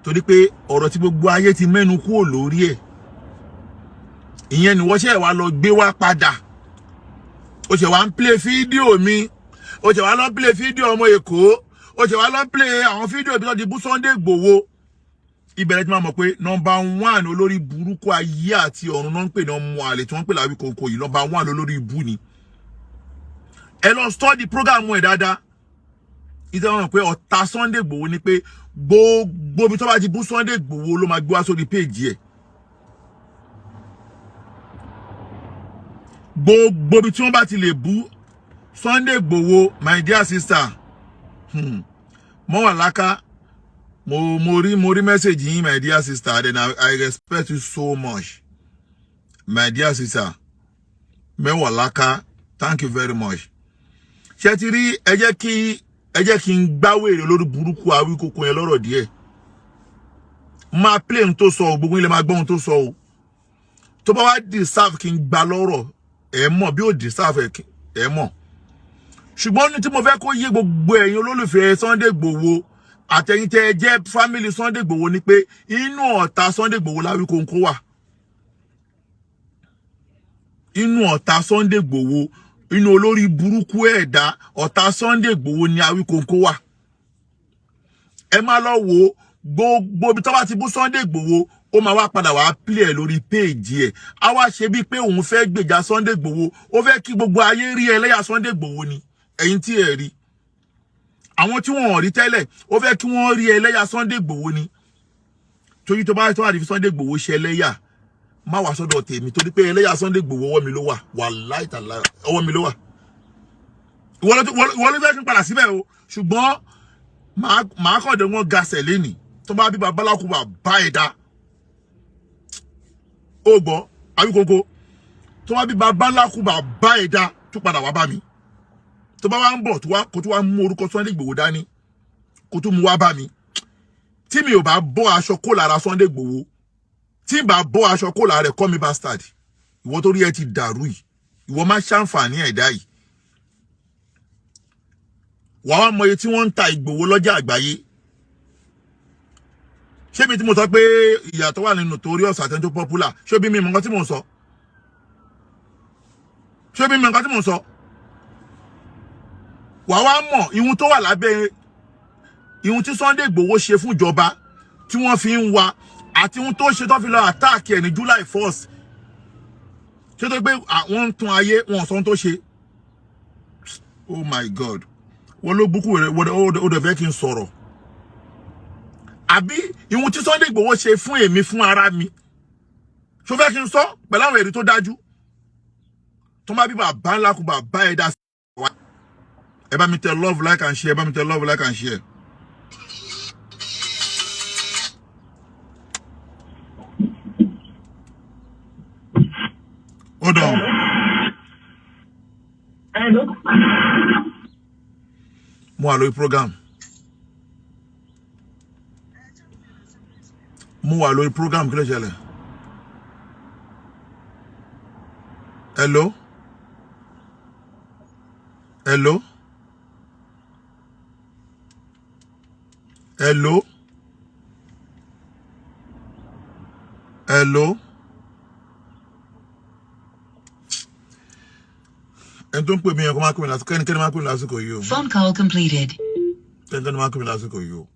Torí pé ọ̀rọ̀ tí gbogbo ayé ti mẹ́nu kúrò lórí ẹ̀, ìyẹn ni wọ́n ṣe wá lọ gbé wá padà. Ó ṣe wá ń play fídíò mi, ó ṣe wá lọ ń play fídíò ọmọ Èkó, ó ṣe wá lọ ń play àwọn fídíò bí wọ́n ti bú Sunday Igboho. Ìbẹ̀rẹ̀ tí máa mọ̀ pé number one olórí burúkú ayé àti ọ̀run náà ń pè ní ọmọ àlè tí wọ́n ń pè láwí kòkó yìí. Number one olórí ibú ni. Ẹ lọ study program ẹ̀ dáadáa. Ìtẹ́ wọn mọ̀ pé ọ̀tá Sunday Igboho ni, pé gbogbo ibi tó bá ti bú Sunday Igboho ló máa gbé wá sórí péèjì ẹ̀. Gbogbo ibi tí wọ́n bá ti lè bú Sunday Igboho. My dear sister, Mọ́wàláká, mo rí message yín, my dear sister. Then I respect you so much, my dear sister Mẹ́wàláká. Thank you very much. Ṣé ti rí? Ẹ jẹ́ kí n gbáwèrè lórí burúkú Awíkókó yẹn lọ́rọ̀ díẹ̀. Máa play ohun tó sọ o, gbogbo ilẹ̀ máa gbọ́ ohun tó sọ o. Tó bá wá deserve kí n gbá lọ́rọ̀, ẹ mọ̀ bí ó deserve ẹ mọ̀. Ṣùgbọ́n ní tí mo fẹ́ kó yé gbogbo ẹ̀yin olólùfẹ́ Sunday Igboho àtẹ̀yin tẹ́ ẹ jẹ́ family Sunday Igboho ni pé inú ọ̀tá Sunday Igboho l'Awíkóńkó wà. Inú ọ̀tá Sunday Igboho, inú olórí burúkú ẹ̀dá ọ̀tá Sunday Igboho ni Awíkóńkó wà. Ẹ máa lọ wo gbogbo ibi tó bá ti bú Sunday Igboho, ó máa wá padà wá play ẹ lórí péèjì ẹ. Á wá ṣe bíi pé òun fẹ́ gbèjà Sunday Igboho, ó fẹ́ kí gbogbo ayé rí ẹlẹ́yà Sunday Igboho ni. Ẹ̀yin tí ẹ rí, àwọn tí wọ́n ò rí tẹ́lẹ̀, ó fẹ́ kí wọ́n rí ẹlẹ́yà Sunday Igboho ni. Torí tó bá di fi Sunday Igboho ṣe ẹlẹ́yà, má wá sọ́dọ̀ tèmi, torí pé ẹlẹ́yà Sunday Igboho, ọwọ́ mi ló wà. Wàláhì tàláhì, ọwọ́ mi ló wà. Ìwọ ló fẹ́ kí n padà síbẹ̀ o, ṣùgbọ́n màá kàn dé wọn gasẹ̀ lẹ́nìí. Tó bá bí babaláku bá bá ẹ̀ dá, ó gbọ́ Awíkóńkó, tó bá bí babaláku bá bá ẹ̀ dá, tó padà wá bá mi. Tó bá wá ń bọ̀, tó wá kó tó wá mú orúkọ Sunday Igboho dání, kó tó mú wá bá mi, tí mi ò bá bọ́ aṣọ kó lára Sunday Igboho, tí n bá bọ́ aṣọ kó lára rẹ̀, call me bastard. Ìwọ tó rí ẹ ti dàrú yìí, ìwọ má ṣàǹfààní ẹ̀dá yìí. Wàá wá mọ iye tí wọ́n ń ta Ìgbòho lọ́jà àgbáyé. Ṣé mi tí mo sọ pé ìyàtọ̀ wà nínú torí ọ̀sán àtẹni tó popular, ṣé bí mi mọ nǹkan tí mò ń sọ? Ṣé bí mi mọ nǹkan tí mò ń sọ? Wàá wá mọ̀ ihun tó wà lábẹ́ ihun tí Sunday Igboho ṣe fún ìjọba tí wọ́n fi ń wa, àti ihun tó ṣe tó fi lọ attack ẹ̀ ní July 1st. Ṣé tó pé àwọn ń tún ayé wọn sọ ohun tó ṣe? Oh my God, wọ́n ló búkú rẹ̀. Ó dẹ̀ fẹ́ kí n sọ̀rọ̀ àbí? Ihun tí Sunday Igboho ṣe fún èmi fún ara mi, ṣó fẹ́ kí n sọ pẹ̀lú àwọn èrè tó dájú? Tó má bí bàbá ńlá kú bàbá ẹ̀ dá sí wa. Ẹ bá mi tẹ love, like and share. Ẹ bá mi tẹ love, like and share. Hold on. Hello. Mo wà lórí program, mo wà lórí program. Kí ló ṣẹlẹ̀? Hello, hello, hello, hello. Ẹni tó ń pè mí yẹn, kó má pè mí lásìkò. Kẹ́nikẹ́ni má pè mí lásìkò yìí o. Phone call completed. Kẹ́nikẹ́ni má pè mí lásìkò yìí o.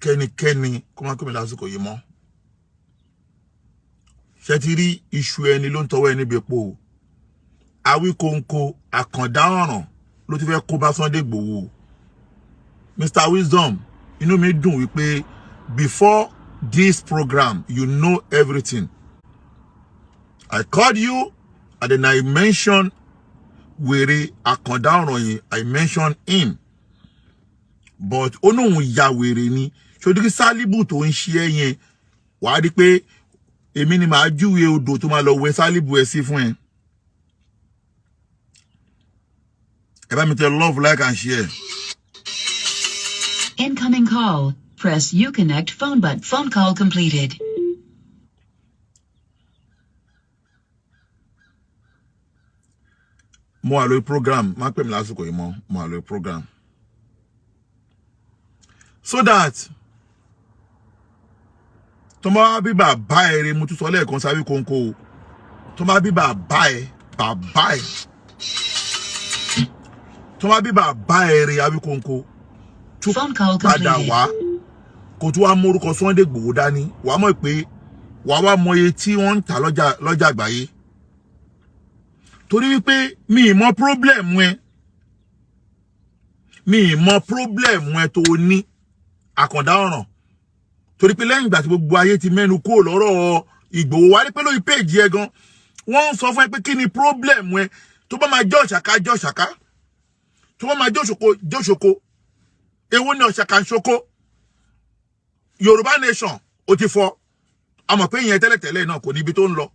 Kẹ́nikẹ́ni kó má pè mí lásìkò yìí mọ́. Ṣé ti rí? Iṣu ẹni ló ń tọwọ́ ẹni bẹ́ẹ̀ po o. Awíkóńkó àkàndá ọ̀ràn ló ti fẹ́ kó bá Sunday Igboho o. Mr Wisdom, inú mi dùn wípé before this program, you know everything. I called you and then I mentioned wèrè àkàndá ọ̀ràn yìí. I mentioned him, but ó ní òun ya wèrè ni. Ṣòdíkí sálíbù tó ń ṣe ẹ yẹn, wàá rí pé èmi ni màá júwe odò tó máa lọ wẹ sálíbù ẹ sí fún ẹ. Ẹ bá mi tẹ love, like and share. Incoming call. Press Uconnect phone button. Phone call completed. Mo wà lórí program, má pè mí lásìkò yìí mọ́. Mo wà lórí program so that Tó bá bí bàbá ẹ rẹ, mo tún sọ lẹ́ẹ̀kan sáré kónkó o, tó bá bí bàbá ẹ, bàbá ẹ, tó bá bí bàbá ẹ rẹ, Awíkóńkó, tún Phone call padà completed. wá kó tún wá mórúkọ Sunday Igboho dání, wàá mọ̀ pé wàá wá mọ iye tí wọ́n ń tà lọ́jà àgbáyé, torí wípé mi ì mọ problem ẹ, mi ì mọ problem ẹ tó o ní, àkàndá ọ̀ràn, torí pé lẹ́yìn ìgbà tí gbogbo ayé ti mẹ́nu kúrò lọ́rọ̀ Ìgbòho, wá rí pé lórí péèjì ẹ gan, wọ́n ń sọ fún ẹ pé kí ni problem ẹ. Tó bá máa jẹ́ ọ̀ṣàká, jẹ́ ọ̀ṣàká. Tó bá máa jẹ́ òṣòko, jẹ́ òṣòko. Èwo ni ọ̀ṣàkà ń ṣoko? Yorùbá Nation ó ti fọ́, a mọ̀ pé ìyẹn tẹ́lẹ̀tẹ́lẹ̀ náà kò níbi tó ń lọ.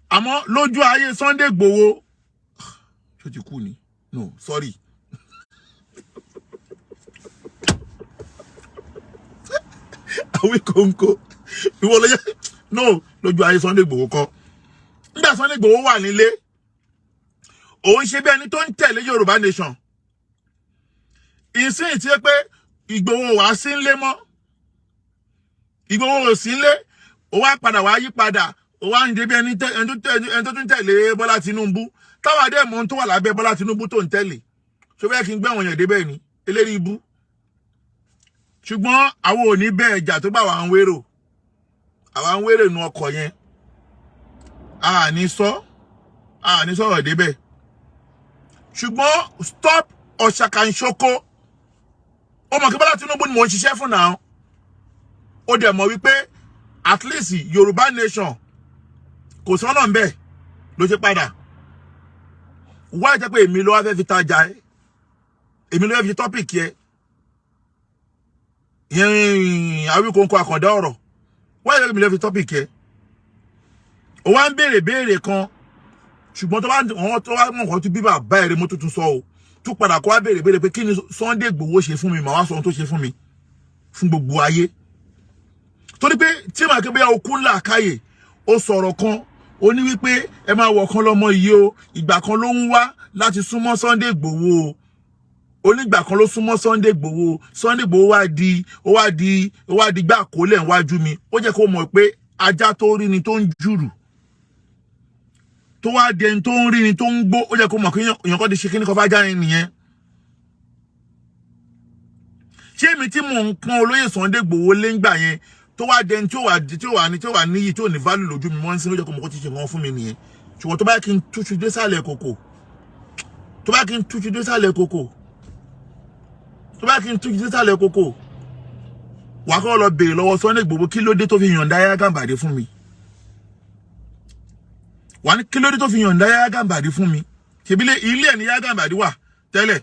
Àmọ́ lójú ayé Sunday Igboho ṣó ti kú ni? No, sorry. Awíkóńkó, ìwọ ló yẹ. No, lójú ayé Sunday Igboho kọ́. Nígbà Sunday Igboho wà nílé, òun ṣe bí ẹni tó ń tẹ̀lé Yorùbá Nation. Ìsìn tí ó pé Ìgbòho wá sí ńlé mọ́, Ìgbòho ò sí ńlé, ó wá padà wá yí padà, ó wá ń débi ẹni tó tún tẹ̀lé Bọ́lá Tinubu. Táwa dẹ̀ mọ̀ ohun tó wà lábẹ́ Bọ́lá Tinubu tó ń tẹ̀lé. Ṣó fẹ́ kí n gbé àwọn èèyàn débẹ̀ ni, eléyìí ibú? Ṣùgbọ́n àwọn ò ní bẹ́ẹ̀ jà tó bá wà ń wérò, àwa ń wérò nu ọkọ̀ yẹn, a ní sọ, a ní sọ̀rọ̀ débẹ̀. Ṣùgbọ́n stop ọ̀ṣàkànṣoko. Ó mọ̀ kí Bọ́lá Tinubu ni mò ń ṣiṣẹ́ fún náà. Ó dẹ̀ mọ̀ wípé at least Yorùbá Nation kò sọ́nà ń bẹ̀ ló ṣe padà wá jẹ́ pé èmi ló wá fẹ́ fi tajà ẹ́, èmi ló fẹ́ fi topic ẹ yẹn. Awíkóńkó, àkàndá ọ̀rọ̀, wá jẹ́ pé èmi ló fẹ́ fi topic ẹ. Ó wá ń béèrè béèrè kan, ṣùgbọ́n tó bá wọn tó bá mọ̀ nǹkan tó bí bàbá ẹ̀rẹ́ mo tuntun sọ o, tún padà kó wá béèrè béèrè pé kí ni Sunday Igboho ṣe fún mi. Màá wá sọ ohun tó ṣe fún mi fún gbogbo ayé, torí pé tí màá ké bóyá okú ńlá káyè. Ó sọ̀rọ̀ kan, ó ní wípé ẹ máa wọ̀ kan lọ́mọ yìí o, ìgbà kan ló ń wá láti súnmọ́ Sunday Igboho o. Onígbà kan ló súnmọ́ Sunday Igboho. Sunday Igboho wá di ó wá di gbà kólẹ̀ níwájú mi. Ó jẹ́ kó mọ̀ pé ajá tó rí ni tó ń jùrù, tó wá di ẹni tó ń rí ni tó ń gbó, ó jẹ́ kó mọ̀ pé èèyàn kan ti ṣe kíní kan fájá yẹn nìyẹn. Ṣé èmi tí mò ń pọ́n olóyè Sunday Igboho lé ńgbà yẹn, tó wá di ẹni tí ó wà ní tí ó wà níyì, tí ò ní value lójú mi mọ́ ń sin, ó jẹ́ kó mọ̀ kó ti ṣe nǹkan fún mi nìyẹn. Ṣùgbọ́n tó bá yẹ kí n túṣu dé sàlẹ̀ kòkò, tó bá kí n túṣu dé sàlẹ̀ kòkò, tó bá kí n túṣu dé sàlẹ̀ kòkò, wà á kọ́ lọ béèrè lọ́wọ́ Sunday Igboho kí ló dé tó fi yọ̀ǹda Yahya Gambari fún mi. Wà á ní kí ló dé tó fi yọ̀ǹda Yahya Gambari fún mi. Ṣèbí ilé ẹ̀ ní Yahya Gambari wà tẹ́lẹ̀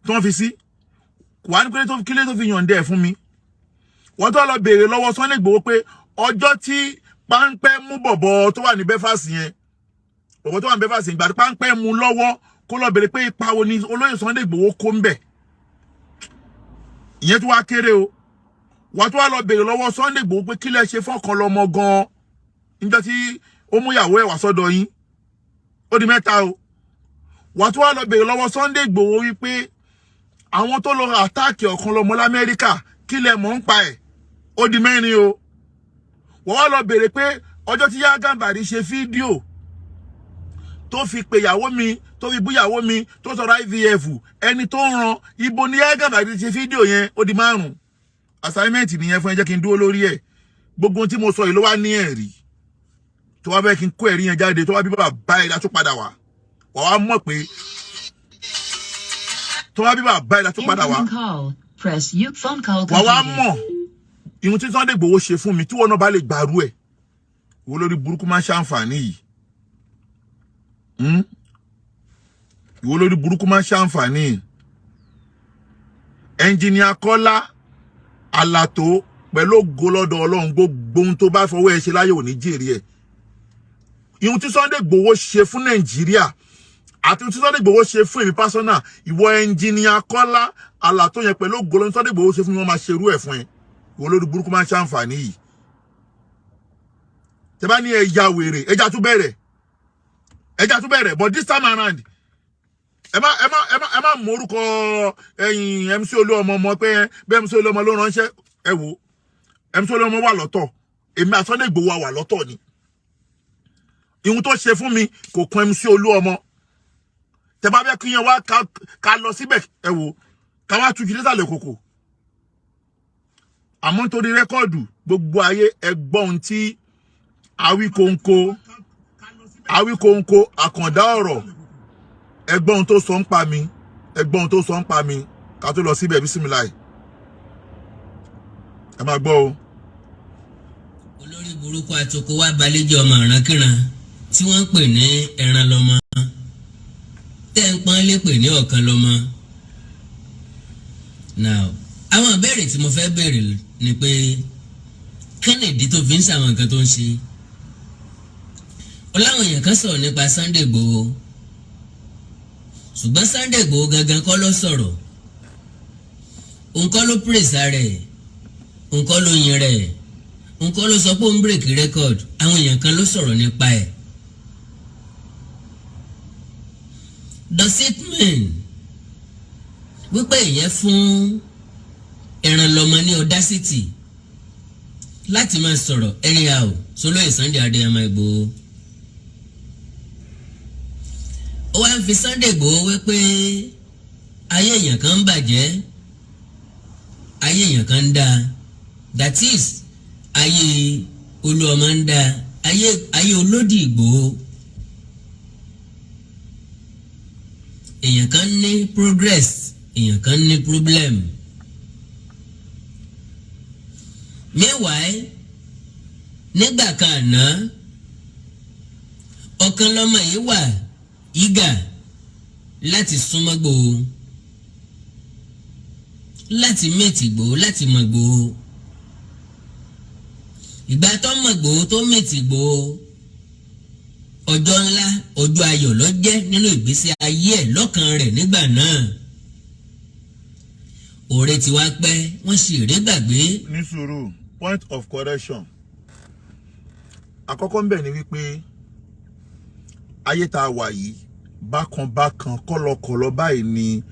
tí wọ́n fi sí. Wà á ní kí ló dé tó fi yọ̀ǹda ẹ̀ fún mi. Wọ́n tó lọ béèrè lọ́wọ́ Sunday Igboho pé ọjọ́ tí páńpẹ́ mú bọ̀bọ̀ tó wà ní Belfast yẹn, bọ̀bọ̀ tó wà ní Belfast yẹn, ìgbà tí páńpẹ́ mú lọ́wọ́, kó lọ béèrè pé ipa wo ni olóyè Sunday Igboho kó ń bẹ̀. Ìyẹn tó wá kéré o. Wọ́n tó wá lọ béèrè lọ́wọ́ Sunday Igboho pé kí lẹ ṣe fọ́kàn lọ́mọ gan-an níjọ́ tí ó mú ìyàwó ẹ̀ wá sọ́dọ̀ yín. Ó di mẹ́ta o. Wọ́n tó wá lọ béèrè lọ́wọ́ Sunday Igboho wípé àwọn tó lọ attack ọ̀kan lọ́mọ l'Amẹ́ríkà, kí lẹ mọ̀ ń pa ẹ̀? Ó di mẹ́rin o. Wọ́n wá lọ béèrè pé ọjọ́ tí Yahya Gambari ṣe fídíò tó fi pè ìyàwó mi, tó fi bú ìyàwó mi, tó sọ̀rọ̀ IVF, ẹni tó ń ran ibo ni Yahya Gambari ṣe fídíò yẹn? Ó di márùn. Assignment nìyẹn fún ẹ. Jẹ́ kí n dúró lórí ẹ̀. Gbogbo ohun tí mo sọ yìí ló wá ní ẹ̀rí. Tó wá fẹ́ kí n kó ẹ̀rí yẹn jáde, tó wá bí bàbá ẹ̀ látó padà wá, wà wá mọ̀ pé tó wá bí bàbá ẹ̀ látó padà wá, Incoming call. Press U. Phone call wà wá completed. mọ̀ ìhun tí Sunday Igboho ṣe fún mi. Tí wọn náà bá lè gbàrú ẹ̀, wo lórí burúkú máa ń ṣàǹfààní yìí? Ìwọ lórí burúkú máa ń ṣàǹfààní yìí. Ẹnjìníà Kọ́lá Àlàtó, pẹ̀lú ògo lọ́dọ̀ Ọlọ́run, gbogbo ohun tó bá fọwọ́ ẹ ṣe láyé ò ní jèrè ẹ̀. Ìhun tí Sunday Igboho ṣe fún Nàìjíríà àti ohun tí Sunday Igboho ṣe fún èmi personal, ìwọ ẹnjìníà Kọ́lá Àlàtó yẹn, pẹ̀lú ògo lọ́dọ̀ Sunday Igboho ṣe fún mi, wọ́n máa ṣerú ẹ̀ fún ẹ. Ìwọ lórí burúkú máa ń ṣàǹfààní yìí. Tẹ bá ní ẹja wèrè, ẹja tún bẹ̀rẹ̀, ẹja tún bẹ̀rẹ̀. But this time around, ẹ má mọ orúkọ ẹ̀yìn MC Olúọmọ mọ̀ pé bí MC Olúọmọ ló ránṣẹ́. Ẹ wò. MC Olúọmọ wà lọ́tọ̀, èmi àti Sunday Igboho wà lọ́tọ̀ ni. Ìhun tó ṣe fún mi kò kan MC Olúọmọ. Tẹ bá fẹ́ kí yẹn wá ká lọ síbẹ̀, ẹ wò, ká wá tu jìnnà sàlẹ̀ kòkò. Àmọ́ nítorí record, gbogbo ayé, ẹ gbọ́ ohun tí Awíkonko, Awíkonko àkàndá ọ̀rọ̀, ẹ gbọ́ ohun tó sọ ń pa mi, ẹ gbọ́ ohun tó sọ ń pa mi ká tó lọ síbẹ̀. Bísímìláì, ẹ máa gbọ́ o. Olórí burúkú àtòkò wa balẹ̀jẹ́, ọmọ ìrankíran tí wọ́n ń pè ní ẹran lọ́mọ tẹ́ ń pọ́n lé pè ní ọ̀kan lọ́mọ. Now, àwọn ìbéèrè tí mo fẹ́ béèrè ni pé, kí ni ìdí tó fi ń ṣàwọn nǹkan tó ń ṣe? Ó láwọn èèyàn kan sọ̀rọ̀ nípa Sunday Igboho, ṣùgbọ́n Sunday Igboho gangan kọ́ ló sọ̀rọ̀. Òun kọ́ ló praise rẹ̀, òun kọ́ ló yin rẹ̀, òun kọ́ ló sọ pé òun break record. Àwọn èèyàn kan ló sọ̀rọ̀ nípa ẹ̀. Does it mean wípé ìyẹn fún ẹran lọmọ ní audacity láti máa sọ̀rọ̀ anyhow sólóyè Sunday Adéyẹmọ Ìgbòho? Ó wá ń fi Sunday Ìgbòho wípé ayé èèyàn kan ń bàjẹ́, ayé èèyàn kan ń dáa. That is, ayé Olúọmọ ń dáa, ayé olódì Ìgbòho. Èèyàn kan ní progress, èèyàn kan ní problem. Meanwhile, nígbà kan àná, ọ̀kan lọ́mọ yìí wà eager láti súnmọ́ Ìgbòho, láti meet Ìgbòho, láti mọ̀ Ìgbòho. Ìgbà tó mọ̀ Ìgbòho, tó meet Ìgbòho, ọjọ́ ńlá, ọjọ́ ayọ̀ ló jẹ́ nínú ìgbésí ayé ẹ̀ lọ́kàn rẹ̀ nígbà náà. Òòrè tí wàá pẹ́, wọ́n sì rí gbàgbé. Ní sùúrù, point of correction àkọ́kọ́ ń bẹ̀ ni wípé ayé tá a wà yìí, bákan bákan, kọ́lọkọ̀lọ báyìí ni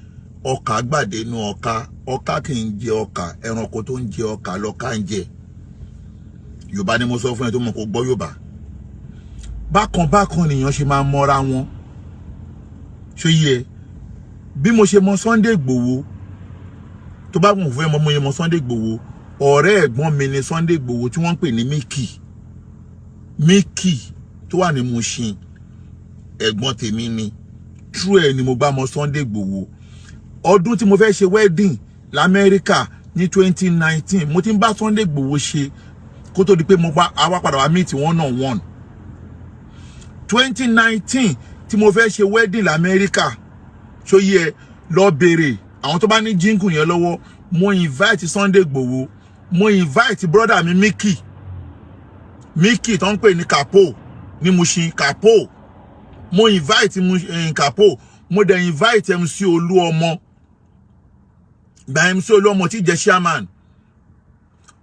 ọkà gbàdénú ọkà. Ọkà kì í jẹ ọkà, ẹranko tó ń jẹ ọkà lọkà ń jẹ. Yorùbá ni mo sọ fún ẹ tó mọ̀ kó gbọ́ Yorùbá. Bákan bákan nìyẹn ṣe máa mọ́ra wọn. Ṣó yẹ bí mo ṣe mọ Sunday Igboho? Tó bá wùn fún ẹ mọ mo yẹ mọ Sunday Igboho, ọ̀rẹ́ ẹ̀gbọ́n mi ni Sunday Igboho tí wọ́n ń pè ní Mickey. Mickey tó wà ní Mushin, ẹ̀gbọ́n tèmi ni. True ẹ̀ ni mo bá mọ Sunday Igboho. Ọdún tí mo fẹ́ ṣe wedding lamẹ́ríkà ní 2019, mo ti ń bá Sunday Igboho ṣe kó tó di pé mo bá àwa padà wá meet one on one. 2019 tí mo fẹ́ ṣe wedding lamẹ́ríkà, ṣó yẹ lọ béèrè àwọn tó bá ní jingle yẹn lọ́wọ́. Mo invite Sunday Igboho, mo invite brother mi Mickey, Mickey tó ń pè ní Capo ní Mushin, Capo. Mo invite Capo, mo dẹ̀ invite MC Olúọmọ. Gba MC Olúọmọ tí jẹ́ chairman,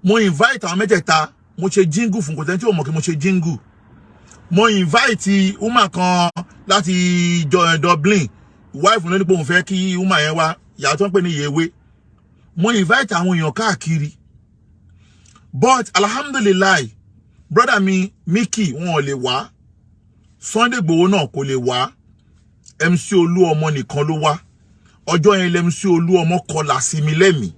mo invite àwọn mẹ́tẹ̀ẹ̀ta. Mo ṣe jingle fún, kò sẹ́ni tí ò mọ̀ kí mo ṣe jingle. Mo invite woman kan láti Dublin, wife ló ní pé òun fẹ́ kí woman yẹn wá, ìyá tó ń pè ní Yewe. Mo invite àwọn èèyàn káàkiri, but alhamdulillahi, brother mi Mickey wọn ò lè wá, Sunday Igboho náà kò lè wá, MC Olúọmọ nìkan ló wá. Ọjọ́ yẹn lẹ MC Olúọmọ kọlà sí mi lẹ́mìí,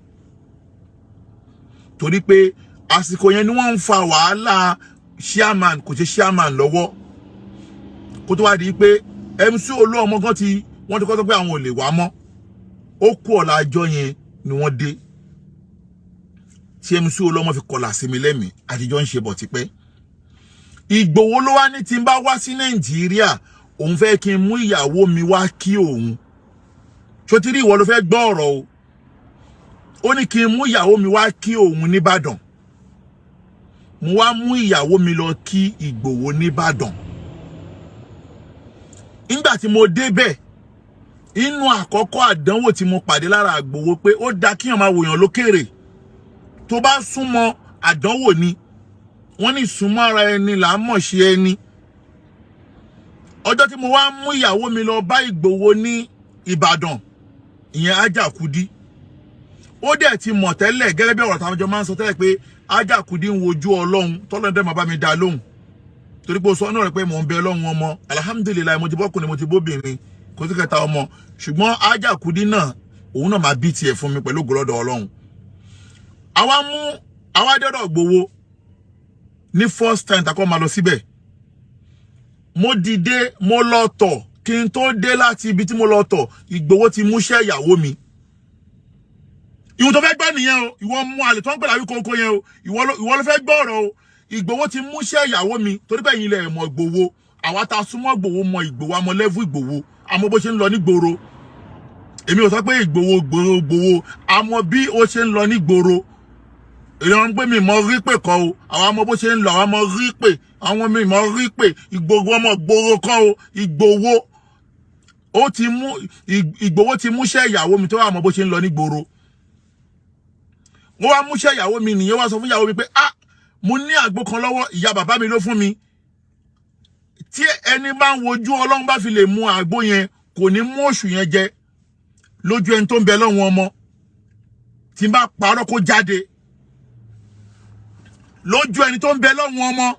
torí pé àsìkò yẹn ni wọ́n ń fa wàhálà chairman kò ṣe chairman lọ́wọ́, kó tó wá di pé MC Olúọmọ gan ti wọ́n ti kọ́ sọ pé àwọn ò lè wá mọ́. Ó kú ọ̀la àjọ yẹn ni wọ́n dé tí MC Olúọmọ fi kọlà sí mi lẹ́mìí. Àtijọ́ ń ṣe bọ̀ tipẹ́. Ìgbòho ló wá ní tí n bá wá sí Nàìjíríà, òun fẹ́ kí n mú ìyàwó mi wá kí òun. Sotiri, ìwọ ló fẹ́ gbọ́ ọ̀rọ̀ o. Ó ní kí n mú ìyàwó mi wá kí òun nìbàdàn. Mo wá mú ìyàwó mi lọ kí Ìgbòho nìbàdàn. Nígbà tí mo débẹ̀, inú àkọ́kọ́ àdánwò tí mo pàdé lára Ìgbòho pé ó dáa kíyàn máa wòyàn lókèrè, tó bá súnmọ́ àdánwò ni. Wọ́n ní ìsúnmọ́ ara ẹni là á mọ̀ ṣe ẹni. Ọjọ́ tí mo wá mú ìyàwó mi lọ bá Ìgbòho ní Ìbàdàn, ìyẹn Ajakudi, Ó dẹ̀ ti mọ̀ tẹ́lẹ̀, gẹ́gẹ́ bí ọ̀rọ̀ táwọn jọ máa ń sọ tẹ́lẹ̀, pé Ajakudi ń wojú Ọlọ́run, tọ́lọ́run dẹ̀ máa bá mi dá lóhùn, torí pé ó sọ náà rẹ pé mò ń bẹ Ọlọ́run ọmọ. Alhamdulillahi, mo ti bọ́kùnrin, mo ti bóbìnrin, kò sí kẹta ọmọ. Ṣùgbọ́n Ajakudi náà, òun náà máa bí tiẹ̀ fún mi pẹ̀lú ògo lọ́dọ̀ Ọlọ́run. Àwa mú àwa dọ́dọ̀ Ìgbòho ní first time takọ́ máa lọ síbẹ̀. Mo dìde, mo lọ tọ̀. Kí n tó dé láti ibi tí mo lọ tọ̀, Ìgbòho ti múṣẹ́ ìyàwó mi. Ìwọ tó fẹ́ gbọ́ nìyẹn o. Ìwọ mú àlè tó ń pè láwí kókó yẹn o. Ìwọ ló fẹ́ gbọ́ ọ̀rọ̀ o. Ìgbòho ti múṣẹ́ ìyàwó mi, torí pé ẹ̀yin ilẹ̀ mọ̀ Ìgbòho. Àwa ta súnmọ́ Ìgbòho mọ̀ Ìgbòho, àmọ́ level Ìgbòho, àmọ́ bó ṣe ń lọ ní gbòòrò. Èmi ò sọ pé Ìgbòho, Ìgbòho, Ìgbòho, àmọ́ bí ó ṣe ń lọ ní gbòòrò. Èèyàn ń pè mí mọ rí pè kọ́ o. Àwọn ọmọ bó ṣe ń lọ, àwọn ọmọ rí pè, àwọn mi mọ rí pè Ìgbòho, ọmọ gbòòrò kọ́ o. Ìgbòho ó ti mú, Ìgbòho ti múṣẹ́ ìyàwó mi tó wà, mọ bó ṣe ń lọ ní gbòòrò. Wọ́n wá múṣẹ́ ìyàwó mi nìyẹn, wá sọ fún ìyàwó mi pé, "Ah, mo ní àgbo kan lọ́wọ́, ìyá bàbá mi ló fún mi. Tí ẹni bá ń wojú Ọlọ́run bá fi lè mu àgbo yẹn, kò ní mú oṣù yẹn jẹ lójú ẹni tó ń bẹ lọ́wọ́ ọmọ." Tí n bá parọ́, kó jáde lójú ẹni tó ń bẹ lọ́wọ́ ọmọ.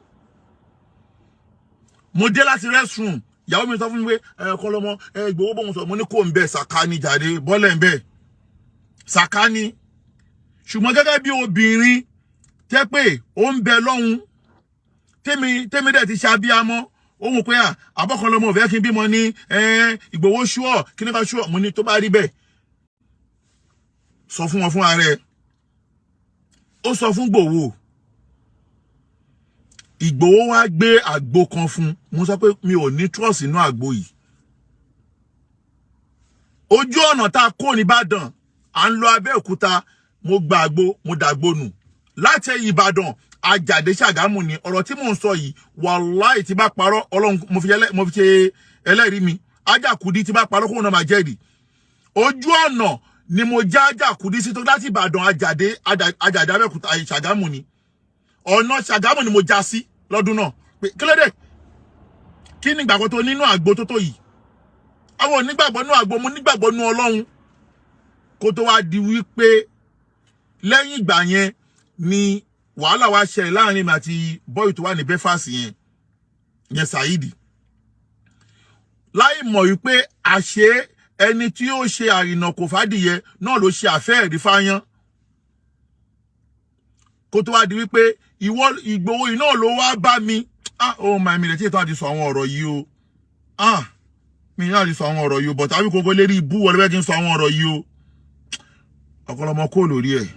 Mo dé láti restroom, ìyàwó mi sọ fún mi pé ẹ kọ́ lọ́mọ ẹ, Ìgbòho bóun sọ. Mo ní kò ń bẹ sàkáni jáde bọ́lẹ̀ ń bẹ sàkáni. Ṣùgbọ́n gẹ́gẹ́ bí obìnrin tẹ́ pé ó ń bẹ lọ́hùn, tèmi dẹ̀ ti ṣe abíamọ́, òun pé à àbọ̀kanlọ́mọ ò fẹ́ kí n bímọ ní Ìgbòho ṣúọ̀ kí ní ká ṣúọ̀. Mo ní tó bá rí bẹ́ẹ̀, sọ fún wọn fún ara ẹ. Ó sọ fún Ìgbòho. Ìgbòho wá gbé àgbo kan fún. Mo sọ pé mi ò ní trust inú àgbo yìí. Ojú ọ̀nà tá a kó nìbàdàn, à ń lọ Abẹ́òkúta, mo gba àgbo, mo dàgbo nù. Láti Ìbàdàn àjàdé Ṣàgámù ni ọ̀rọ̀ tí mò ń sọ yìí. Wàláì, tí bá parọ́, Ọlọ́run mo fi ṣe ẹlẹ́rìí mi. Ajákùdí, tí bá parọ́, kóun náà máa jẹ́rìí. Ojú ọ̀nà ni mo já Ajákùdí sí tó láti Ìbàdàn àjàdé Abẹ́òkúta Ṣàgámù ni. Ọ̀nà Ṣàgámù ni mo já sí lọ́dún náà pé kí ló dé? Kí ni ìgbàgbọ́ tó nínú àgbo tó tó yìí? Àwọn ò nígbàgbọ́ nínú àgbo, mo nígbàgbọ́ nínú Ọlọ́run. Kó tó wá di wípé lẹ́yìn ìgbà yẹn ni wàhálà wá ṣẹlẹ̀ láàrin mi àti boy tó wà ní Belfast yẹn yẹn, Saheed, láì mọ̀ wípé àṣé ẹni tí ó ṣe àrìnà kò fàdìyẹ náà ló ṣe àfẹ́ẹ̀rí fáyán. Kó tó wá di wípé ìwọ Ìgbòho yìí náà ló wá bá mi. Ah, oh my, mi lè tí ètò àti sọ àwọn ọ̀rọ̀ yìí o. Ah, mi ní láti sọ àwọn ọ̀rọ̀ yìí o, but àbí kókó lérí ibú wọlé bẹ́ẹ̀ kí n sọ àwọn ọ̀rọ̀ yìí o. Ọ̀pọ̀lọpọ̀ kó lórí ẹ̀,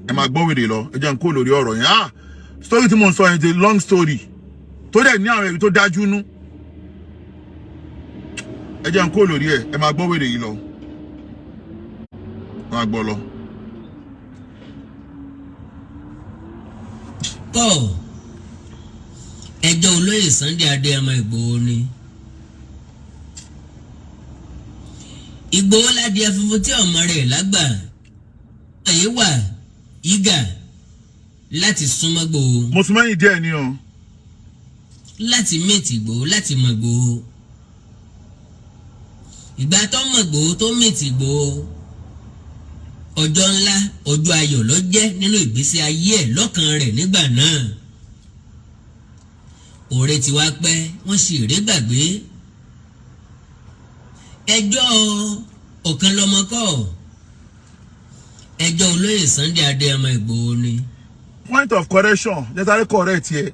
ẹ máa gbọ́ wèrè lọ. Ẹ jẹ́ n kó lórí ọ̀rọ̀ yẹn. Ah, story tí mo ń sọ yẹn ti long story tó dẹ̀ ní àwọn ẹ̀rí tó dájú nú. Ẹ jẹ́ n kó lórí ẹ̀. Ẹ máa gbọ́ wèrè yìí lọ, ẹ máa gbọ́ lọ. Kọ́ ẹjọ́ olóyè Sunday Adéyẹmọ Ìgbòho ni. Ìgbòho ládìẹ funfun tí ọmọ rẹ̀ lágbà àyè wà yígà láti súnmọ́ Ìgbòho. Mo sún mẹ́yìn díẹ̀ ni o. Láti meet Ìgbòho, láti mọ̀ Ìgbòho. Ìgbà tó mọ̀ Ìgbòho, tó meet Ìgbòho, ọjọ́ ńlá, ọjọ́ ayọ̀ ló jẹ́ nínú ìgbésí ayé ẹ̀ lọ́kàn rẹ̀ nígbà náà. Òre tí wàá pẹ́, wọ́n sì rí gbàgbé ẹjọ́ ọ̀kan lọ́mọ kọ́ ẹjọ́ olóyè Sunday Adéyẹmọ Ìgbòho ni. Point of correction, jẹ́sàrẹ́ correct yẹ.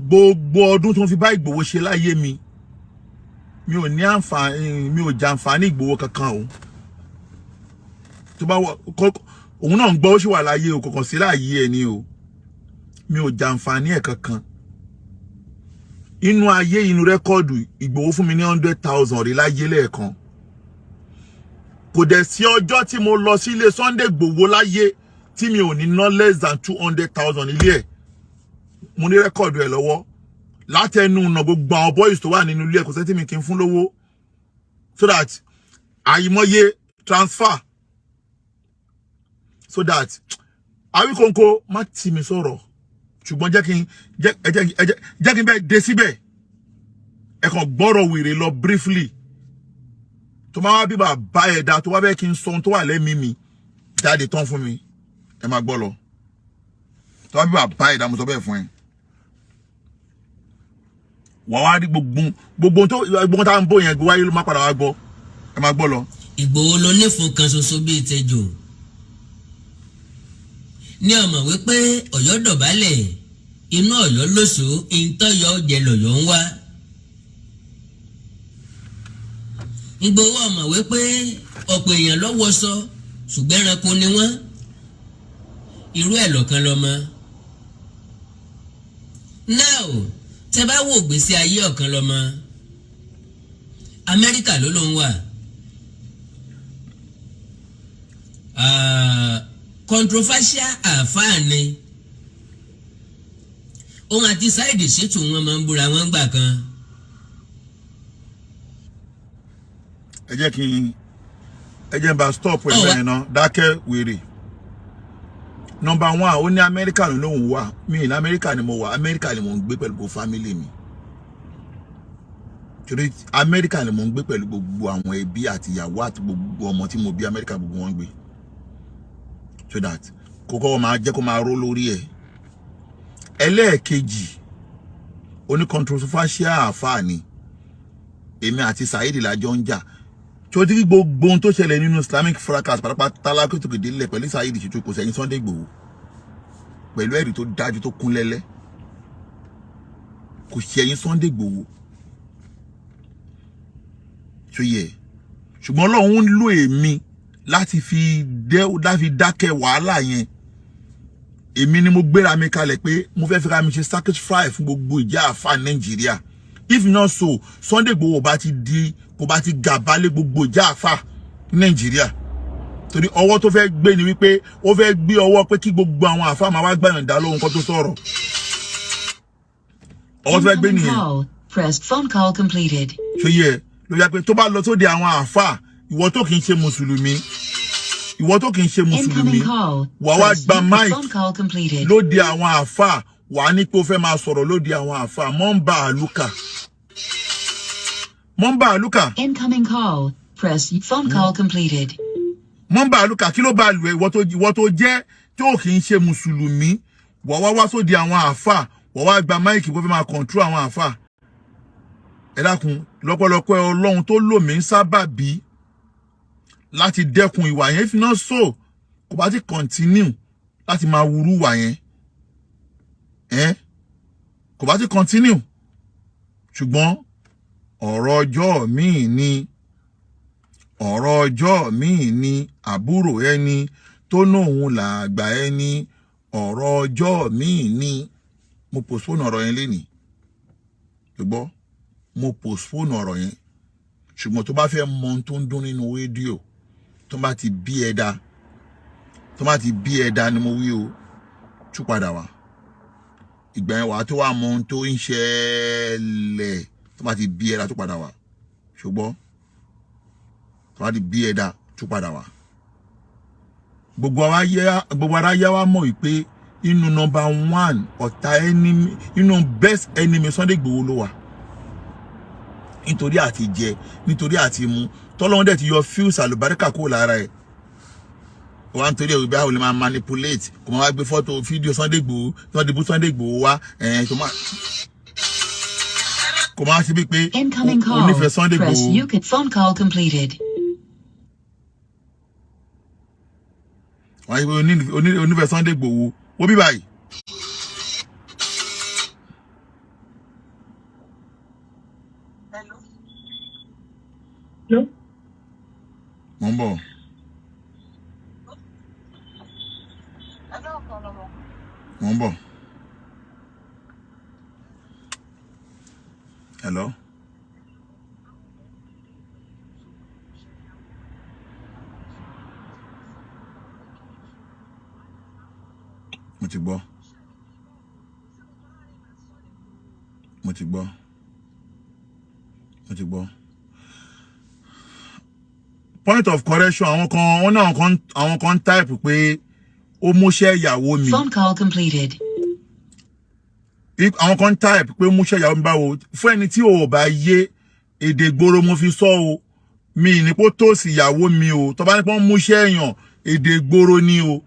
Gbogbo ọdún tó ń fi bá Ìgbòho ṣe láyé mi, mi ò ní àǹfààní, mi ò jàǹfààní Ìgbòho kankan o. Tó bá wọ òun náà ń gbọ́, ó sì wà láyé o, kọ̀ọ̀kan sí láàyè ẹ̀ ni o. Mi ò jàǹfààní ẹ̀ kankan inú ayé. Inú record, Ìgbòho fún mi ní 100,000 rí láyé lẹ́ẹ̀kan. Kò dẹ̀ sí ọjọ́ tí mo lọ sí ilé Sunday Ìgbòho láyé tí mi ò ní ná less than 200,000 nílé ẹ̀. Mo ní record ẹ̀ lọ́wọ́ látẹnu ọ̀nà gbogbo àwọn boys tó wà nínú ilé ẹ̀. Kò sẹ́ni tí mi kì í fún lówó, so that àìmọye transfer, so that Awíkonko má tì mí sọ̀rọ̀. Ṣùgbọ́n jẹ́ kí n jẹ́ ẹ jẹ́ ẹ jẹ́ kí n bẹ́ẹ̀ dé síbẹ̀. Ẹ kàn gbọ́rọ̀ wèrè lọ briefly. Tó máa wá bí bàbá ẹ̀dá tó wá bẹ́ẹ̀ kí n sọ ohun tó wà lẹ́mìí mi. Jáde tán fún mi. Ẹ máa gbọ́ lọ. Tó bá bí bàbá ẹ̀ dá, mo sọ bẹ́ẹ̀ fún ẹ. Wà wá rí gbogbo tó gbogbo tá à ń bò yẹn, gbogbo ayé ló má padà wá gbọ́. Ẹ máa gbọ́ lọ. Ìgbòho ló nífun kan ṣoṣo bíi tẹjọ ní ọmọ wípé Ọ̀yọ́ dọ̀bálẹ̀, inú Ọ̀yọ́ lóṣù ìtọyọ jẹ lọ́yọ́ ń wá. Ìgbòho ọmọ wípé ọ̀pọ̀ èèyàn ló wọṣọ, ṣùgbọ́n ẹranko ni wọ́n, irú ẹ̀ lọ́kàn lọ́mọ. Now, tẹ bá wò gbèsè ayé ọ̀kan lọ́mọ, Amẹ́ríkà ló ń wà. Controversial àfáà ni òun àti Saheed Shittu, wọn máa ń búra wọn gbà kan. Ẹ jẹ́ kí n ẹ jẹ́ n bá stop ẹ̀ Ọ̀ wá. bẹ́ẹ̀ náà, dákẹ́ wèrè. Number one, ó ní Amẹ́ríkà ló lóun wà. Mí ní Amẹ́ríkà ni mo wà. Amẹ́ríkà ni mo ń gbé pẹ̀lú gbogbo family mi, torí Amẹ́ríkà ni mo ń gbé pẹ̀lú gbogbo àwọn ẹbí àti ìyàwó àti gbogbo ọmọ tí mo bí. Amẹ́ríkà gbogbo wọn ń gbé, so that kókó kọ́ máa jẹ́ kó máa ró lórí ẹ̀. Ẹlẹ́ẹ̀kejì, oní controversial àfáà ni èmi àti Saheed lájọ ń jà, tí ó ti rí gbogbo ohun tó ṣẹlẹ̀ nínú Islamic fracas pátápátá lákòókò délẹ̀ pẹ̀lú Saheed Shittu. Kò sẹ́yìn Sunday Igboho pẹ̀lú ẹ̀rí tó dájú tó kún lẹ́lẹ́, kò sẹ́yìn Sunday Igboho tó yẹ, ṣùgbọ́n Ọlọ́run ń lò èmi láti fi dákẹ́ wàhálà yẹn. Èmi ni mo gbéra mi kalẹ̀ pé mo fẹ́ fi ra mi ṣe sacrifice fún gbogbo ìjà àfa Nàìjíríà. If not so, Sunday Igboho bá ti di kò bá ti gàba lé gbogbo ìjà àfa ní Nàìjíríà, torí ọwọ́ tó fẹ́ gbé ni wípé ó fẹ́ gbé ọwọ́ pé kí gbogbo àwọn àfa máa wá gbàyànjá lóhun kan tó sọ̀rọ̀. Ọwọ́ tó fẹ́ gbé Incoming nìyẹn. call. Press phone call completed. Ṣe yẹ ló yà pé tó bá lọ sóde àwọn àáfà, ìwọ tó kì í ṣe mùsùlùmí, ìwọ tó kì í ṣe mùsùlùmí, Incoming call. wà wá Press gba mic phone call completed. lóde àwọn àáfà, wà á ní pé ó fẹ́ máa sọ̀rọ̀ lóde àwọn àáfà. Mọ́ńbà àlùkà, mọ́ńbà àlùkà. Incoming call. Press phone call completed. Mọ́ńbà àlùkà, kí ló bá lù ẹ́? Ìwọ tó jẹ́ tó kì í ṣe mùsùlùmí, wà wá wá sóde àwọn àáfà, wà wá gba mic kó fẹ́ máa control àwọn àáfà. Ẹ dákun, lọ́pọ̀lọpọ̀ Ọlọ́run tó lò mí ń sábàbí láti dẹ́kun ìwà yẹn. If not so, kò bá ti continue láti máa wúrú ìwà yẹn ẹ́, kò bá ti continue. Ṣùgbọ́n ọ̀rọ̀ ọjọ́ míì ni, ọ̀rọ̀ ọjọ́ míì ni, àbúrò ẹni tó nóhun làgbà ẹni, ọ̀rọ̀ ọjọ́ míì ni. Mo postpone ọ̀rọ̀ yẹn lénìí, ṣùgbọ́n mo postpone ọ̀rọ̀ yẹn. Ṣùgbọ́n tó bá fẹ́ mọ ohun tó ń dún nínú rédíò, tó bá ti bí ẹ dá, tó bá ti bí ẹ dá ni mo wí o, tú padà wá. Ìgbà yẹn wàá tó wà mọ ohun tó ń ṣẹlẹ̀. Tó bá ti bí ẹ dá, tó padà wá. Ṣùgbọ́n tó bá ti bí ẹ dá, tú padà wá. Gbogbo ara yá wa mọ̀ wípé inú number one ọ̀tá enemy, inú best enemy Sunday Igboho ló wà, nítorí àti jẹ, nítorí àti mu. Tọ́lọ́run dẹ̀ ti yọ fíùsì àlùbáríkà kúrò lára ẹ̀ wá, nítorí ẹ̀rù bí àwọn olè máa manipulate, kò máa wá gbé fọ́tò fídíò Sunday Igboho tí wọ́n ti bú Sunday Igboho wá ẹ̀, tó máa kò máa ṣe bíi pé Incoming call. onífẹ̀ẹ́ Sunday Press Igboho. UK phone call completed. Wọ́n á ṣe pé onífẹ̀ẹ́ Sunday Igboho wo bí báyìí. Hello. Mo ń bọ̀. Mo ń bọ̀. Hello. Mo ti gbọ́. Mo ti gbọ́. Mo ti gbọ́. Point of correction, àwọn kan wọ́n ní àwọn kan type pé ó múṣẹ́ ìyàwó mi. Phone call completed. Àwọn kan type pé múṣẹ́ ìyàwó mi báwo. Fún ẹni tí ò bá yé èdè gbòòrò, mo fi sọ o, mi ní kó tòsí ìyàwó mi o. Tó bá ní pé wọ́n múṣẹ́ èèyàn Èdè ìgboro ni o.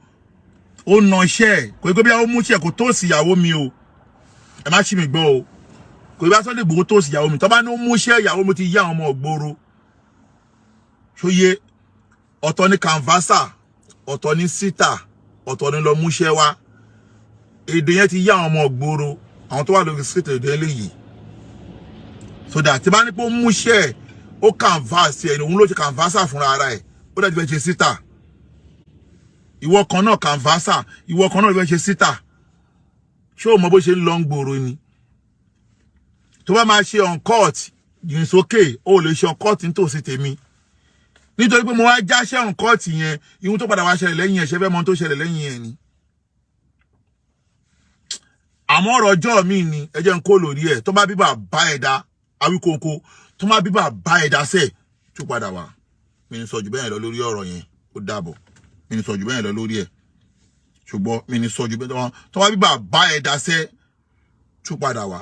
Ó na iṣẹ́ ẹ̀, kò gbé bí ó mú iṣẹ́, kò tó sí ìyàwó mi o. Ẹ má ṣì mí gbọ́ o. Kò bá Sunday Igboho tó sí ìyàwó mi. Tó bá ní ó mú iṣẹ́ ìyàwó mi, ti yá àwọn ọmọ ìgboro. Ṣóyé, ọ̀tọ̀ ní canvasser, ọ̀tọ̀ ní sitter, ọ̀tọ̀ ní lọ múṣẹ́ wá. Èdè yẹn ti yá àwọn ọmọ ìgboro, àwọn tó wà lórí street, èdè eléyìí. So that tí bá ní pé ó múṣẹ́ ẹ̀, ó canvas ẹ̀, òun ló ṣe canvasser fúnra ara ẹ̀, ó dẹ̀ ti fẹ́ ṣe sitter. Ìwọ kan náà canvasser, ìwọ kan náà ló fẹ́ ṣe sitter. Ṣé o mọ bó ṣe ń lọ ń gbòòrò ni? Tó bá máa ṣe on court yìí sókè, ó lè ṣe on court nítòsí tèmi, nítorí pé mo wá jáṣẹ́ on court yẹn. Ihun tó padà wá ṣẹlẹ̀ lẹ́yìn ẹ̀, ṣe fẹ́ mọ ohun tó ṣẹlẹ̀ lẹ́yìn ẹ̀ ni? Àmọ́ ọ̀rọ̀ ọjọ́ mi ni, ẹ jẹ́ n kó lórí ẹ̀. Tó bá bíbà bá ẹ̀dá Awíkóńkó, tó má bíbà bá ẹ̀dá sẹ̀ tó padà wá, mi ní sọ jù bẹ́ẹ̀ lọ lórí ọ̀rọ̀ yẹn. Ó dàbọ̀. Mi ní sọ jù bẹ́ẹ̀ lọ lórí ẹ̀, ṣùgbọ́n mi ní sọ jù bẹ́ẹ̀ lọ. Tó bá bíbà bá ẹ̀dá sẹ̀ tó padà wá,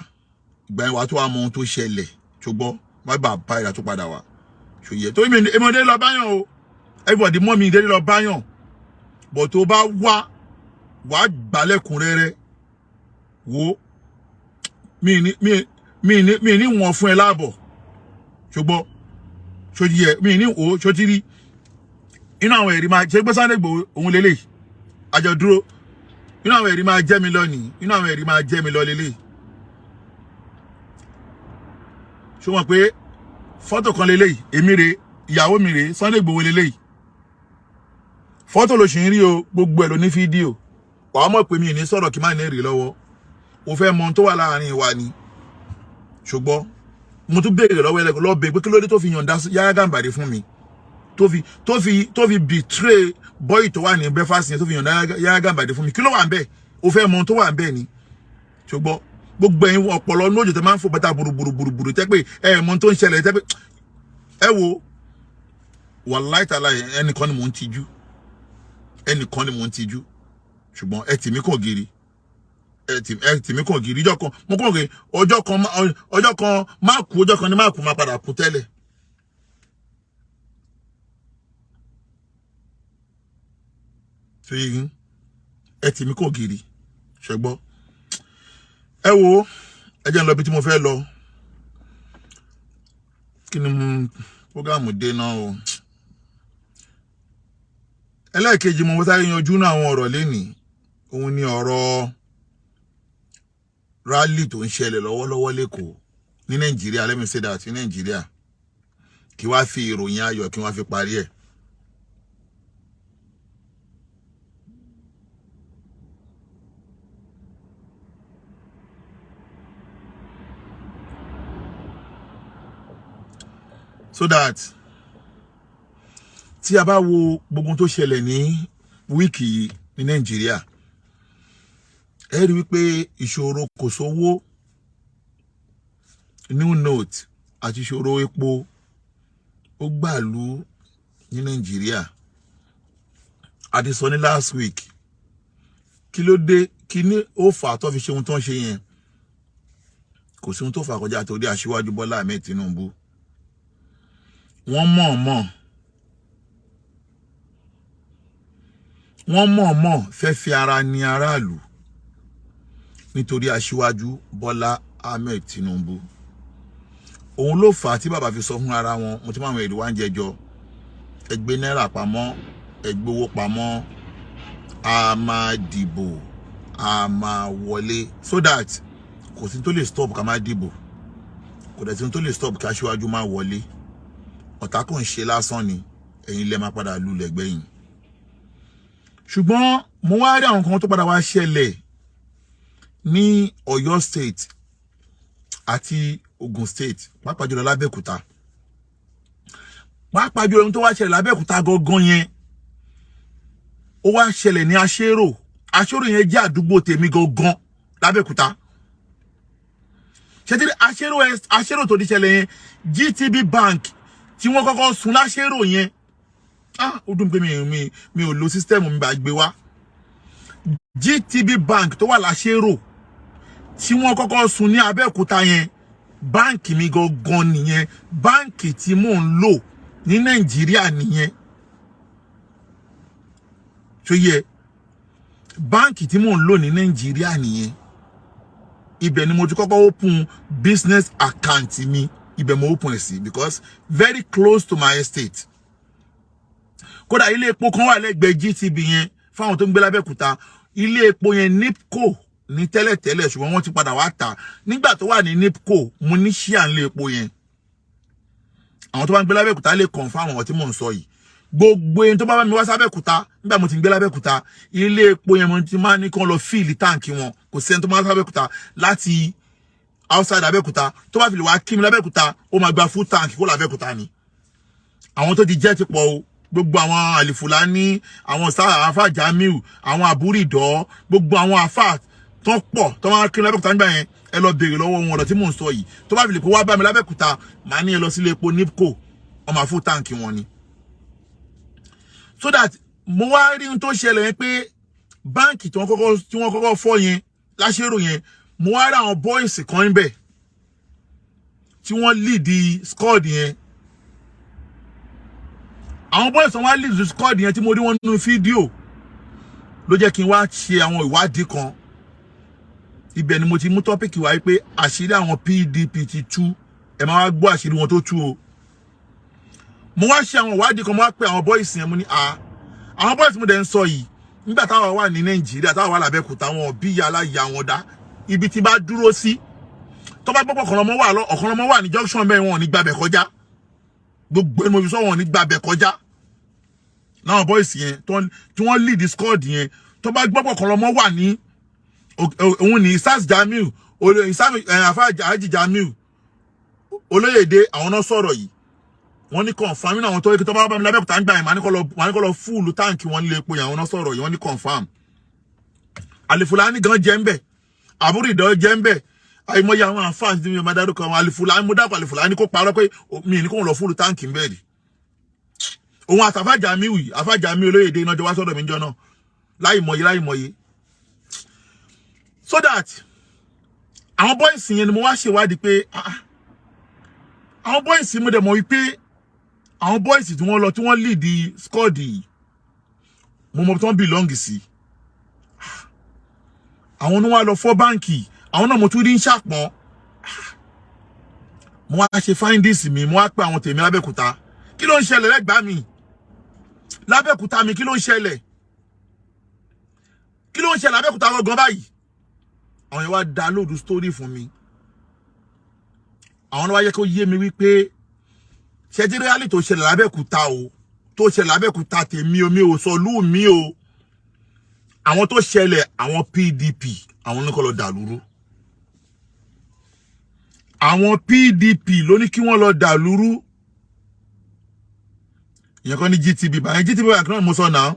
ìgbà yẹn wàá tó wá mọ ohun tó ṣẹlẹ̀. Ṣùgbọ́n bá bíbà bá ẹ̀dá tó padà wá, ṣòye torí mi èmi ò dé lọ báyàn o. Everybody mọ́ mi dé lọ báyàn, but tó bá wá, wàá gbálẹ̀kùnrẹ́rẹ́. Wo, mi ní wọ́n fún ẹ láàbọ̀, ṣùgbọ́n ṣojú yẹ mi ní o ṣojú rí inú àwọn ẹ̀rí máa ṣe gbé Sunday Igboho òun lélẹ̀ àjọ dúró. Inú àwọn ẹ̀rí máa jẹ́ mi lọ nìyí, inú àwọn ẹ̀rí máa jẹ́ mi lọ lélẹ̀. Ṣé wọ́n pé fọ́tò kan lélẹ̀? Èmi rè, ìyàwó mi rè, Sunday Igboho lélẹ̀. Fọ́tò ló ṣì ń rí o, gbogbo ẹ̀ ló ní fídíò. Wàá mọ̀ pé mi ì ní sọ̀rọ̀ kí má ní èrè lọ́wọ́. O fẹ́ mọ ohun tó wà láàrin wa ni. Ṣùgbọ́n mo tún béèrè lọ́wọ́ ẹlẹ́gbẹ́ lọ́ọ́ bèèrè pé kí ló dé tó fi yọ̀ǹda Yahya Gambari fún mi, tó fi betray boy tó wà ní breakfast yẹn, tó fi yọ̀ǹda Yahya Gambari fún mi. Kí ló wà ń bẹ̀? O fẹ́ mọ ohun tó wà ń bẹ̀ ni. Ṣùgbọ́n gbogbo ẹ̀yin ọ̀pọ̀lọ ní òjò tẹ máa ń fò bàtà burúburúburú tẹ́ pé ẹ mọ ohun tó ń ṣẹlẹ̀, tẹ́ pé ẹ wo, wàláì tàlà, ẹnìkan ni mò ń tijú, ẹnìkan ni mò ń tijú. Ṣùgbọ́n ẹ tì mí kàn gírí, ẹ tì mí kàn gírí. Ọjọ́ kan mo kàn gé, ọjọ́ kan, ọjọ́ kan má kú, ọjọ́ kan ni má kú, má padà kú tẹ́lẹ̀. Ṣé yín ẹ tì mí kàn gírí? Ṣẹgbọ́, ẹ wo, ẹ jẹ́ n lọ bí tí mo fẹ́ lọ. Kí ni program dé náà o? Ẹlẹ́ẹ̀kejì mo sáré yanjú náà, àwọn ọ̀rọ̀ lénìí, òun ni ọ̀rọ̀ rally tó ń ṣẹlẹ̀ lọ́wọ́lọ́wọ́ l'Ékòó, ní Nàìjíríà. Let me say that, ní Nàìjíríà. Kí wá fi ìròyìn ayọ̀, kí wọ́n fi parí ẹ̀. So that tí a bá wo gbogbo tó ṣẹlẹ̀ ní week yìí ní Nàìjíríà, ẹ rí wípé ìṣòro kò sówó, new note àti ìṣòro epo, ó gbàlú ní Nàìjíríà. A ti sọ ní last week, kí ló dé, kí ní ó fà á tó fi ṣe ohun tó ń ṣe yẹn? Kò sí ohun tó fà kọjá torí Aṣíwájú Bọ́lá Ahmed Tinubu. Wọ́n mọ̀ọ́mọ̀ fẹ́ fi ara ní aráàlú nítorí Aṣíwájú Bọ́lá Ahmed Tinubu. Òun ló fà á tí bàbá fi sọ fún ara wọn. Mo ti máa ń èrè wá ń jẹjọ, ẹ gbé náírà pamọ́, ẹ gbowó pamọ́, a máa dìbò, a máa wọlé, so that kò sí tó lè stop ká má dìbò, kò dẹ̀ sí tó lè stop ká aṣíwájú má wọlé. Ọ̀tá kò ń ṣe lásán ni, ẹ̀yin lẹ́ máa padà lulẹ̀ gbẹ̀yìn. Ṣùgbọ́n mo wá rí àwọn kan tó padà wá ṣẹlẹ̀ ní Ọ̀yọ́ State àti Ogun State, pàápàá jùlọ l'Abẹ́òkúta, pàápàá jùlọ ohun tó wá ṣẹlẹ̀ l'Abẹ́òkúta gangan yẹn, ó wá ṣẹlẹ̀ ní Aṣérò. Aṣérò yẹn jẹ́ àdúgbò tèmi gangan l'Abẹ́òkúta. Ṣètìlí Aṣérò, Aṣérò tó ti ṣẹlẹ̀ yẹn, GTB Bank tí wọ́n kọ́kọ́ sun láṣérò yẹn, ah, ó dùn pé mi ò lo system mi bá gbé wá. GTB Bank tó wà láṣérò tí wọ́n kọ́kọ́ sun ní Abẹ́òkúta yẹn, báǹkì mi gangan nìyẹn. Báǹkì tí mò ń lò ní Nàìjíríà nìyẹn. Tó yẹ báǹkì tí mò ń lò ní Nàìjíríà nìyẹn. Ibẹ̀ ni mo ti kọ́kọ́ open business account mi. Ibẹ̀ mo open ẹ̀ sí because very close to my estate. Kódà, ilé epo kan wà lẹ́gbẹ̀ẹ́ GTB yẹn, fáwọn tó ń gbé lábẹ́òkúta. Ilé epo yẹn, NIPCO ní tẹ́lẹ̀tẹ́lẹ̀, ṣùgbọ́n wọ́n ti padà wá tà. Nígbà tó wà ní NIPCO, mo ní share nílé epo yẹn. Àwọn tó bá ń gbé lábẹ́òkúta lè confirm àwọn tí mò ń sọ yìí. Gbogbo ẹni tó bá bá mi wá sábẹ́òkúta nígbà mo ti ń gbé lábẹ́òkúta, ilé epo yẹn mo ti máa ní kán lọ fill tank wọn. Kò sí ẹni tó máa sábẹ́òkúta láti outside Abẹ́òkúta tó bá fi lè wá kí mi lábẹ́òkúta, ó máa gba full tank kó lábẹ́òkúta ni. Àwọn tó ti jẹ́ ti pọ̀ o. Gbogbo àwọn Àlìfùlání, àwọn sáà Àfà Jamiu, àwọn Àbúrìdọ́, gbogbo àwọn àfà tó pọ̀ tó máa kí mi lábẹ́òkúta nígbà yẹn, ẹ lọ béèrè lọ́wọ́ wọn ọ̀rọ̀ tí mò ń sọ yìí. Tó bá fi lè kó wá bá mi lábẹ́òkúta, màá ní ẹ lọ sílé epo NIPCO, wọ́n máa full tank wọn ni. So that mo wá rí ohun tó ṣẹlẹ̀ yẹn pé báǹkì tí wọ́n kọ́kọ́ fọ́ yẹn láṣẹ́rò yẹn, mo wá rí àwọn boys kan níbẹ̀ tí wọ́n lead squad yẹn. Àwọn boys wọn wá lead squad yẹn tí mo rí wọn nínú fídíò, ló jẹ́ kí n wá ṣe àwọn ìwádìí kan. Ibẹ̀ ni mo ti mú topic wáyé pé àṣírí àwọn PDP ti tú. Ẹ máa wá gbọ́ àṣírí wọn tó tú o. Mo wá ṣe àwọn ìwádìí kan, mo wá pe àwọn boys yẹn. Mo ní à àwọn boys mo dẹ̀ ń sọ yìí, nígbà táwa wà ní Nàìjíríà, táwa wà lábẹ́kúta, wọn bí yàrá ya wọn dá ibi tí bá dúró sí, tó bá gbọ́ pé ọ̀kan wà lọ, ọ̀kan lọ́mọ wà ní junction bẹ́ẹ̀, wọn ò ní gbàbẹ̀ kọjá. Gbogbo ẹni mo fi sọ, wọn ò ní gbàbẹ̀ kọjá. Láwọn boys yẹn tí wọ́n lead squad yẹn, tó bá gbọ́ pé ọ̀kan lọ́mọ wà ní òun ní Isas Jamiu, Afa Haji Jamiu Olóyèdè, àwọn náà sọ̀rọ̀ yìí. Wọ́n ní confirm nínú àwọn tó yẹ kí tó bá bá mi lábẹ́òkúta ń gbà yẹn, màá ní kọ́ lọ full tank wọn nílé epo yẹn. Àwọn náà sọ̀rọ̀ yìí, wọ́n ní confirm. Àlìfùlání gan jẹ́ ń bẹ̀, àbúrò ìdán jẹ́ ń bẹ̀, àìmọye àwọn àǹfààní tí mi máa dárúkọ àwọn Àlìfùlání. Mo dákọ̀ Àlìfùlání kó parọ́ pé mi ní kó lọ full tank ń bẹ̀ rí. Òun àtàfàjà mi wì, àfàjà mi Olóyèdè iná jọ wá sọ́dọ̀ mi jọ náà, láì mọye láì mọye. So that àwọn boys yẹn ni mo wá ṣèwádìí pé ah, àwọn boys, mo dẹ̀ mọ̀ wípé àwọn boys tí wọ́n lọ, tí wọ́n lead squad yìí, mo mọ̀ tí wọ́n belong sí. Àwọn ní wọ́n lọ fọ́ báǹkì, àwọn náà mo tún rí ń ṣàpọ̀n. Mo wá ṣe findings mi, mo wá pé àwọn tèmi lábẹ́òkúta, kí ló ń ṣẹlẹ̀ lẹ́gbàá mi lábẹ́òkúta mi? Kí ló ń ṣẹlẹ̀? Kí ló ń ṣẹlẹ̀ lábẹ́òkúta gangan báyìí? Àwọn yẹn wá download story fún mi. Àwọn náà wá yẹ kó yé mi wípé ṣẹ́jí rally tó ṣẹlẹ̀ lábẹ́òkúta o, tó ṣẹlẹ̀ lábẹ́òkúta tèmi o, mi ò sọ lú mi o, àwọn tó ṣẹlẹ̀, àwọn PDP, àwọn ní kó lọ dàlúrú. Àwọn PDP ló ní kí wọ́n lọ dàlúrú. Ìyẹn kan ní GTB báyìí, GTB báyìí kan náà mo sọ náà.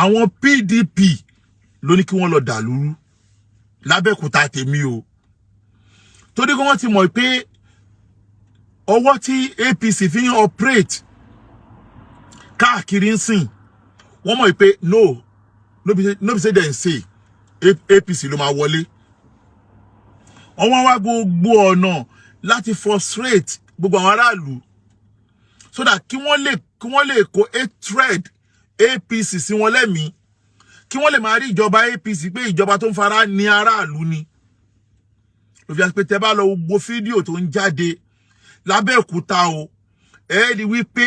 Àwọn PDP ló ní kí wọ́n lọ dàlúrú lábẹ́òkúta tèmi o, torí kí wọ́n ti mọ̀ pé ọwọ́ tí APC fi ń operate káàkiri ń sìn, wọ́n mọ̀ pé no be say dem say APC ló máa wọlé. Wọ́n wá wá gbogbo ọ̀nà láti frustrate gbogbo àwọn aráàlú so that kí wọ́n lè kó hatred APC sí wọn lẹ́mìí, kí wọ́n lè máa rí ìjọba APC pé ìjọba tó ń fara ní aráàlú ni. Ló fi hàn pé tẹ́ bá lọ gbogbo fídíò tó ń jáde lábẹ́òkúta o, ẹ rí wípé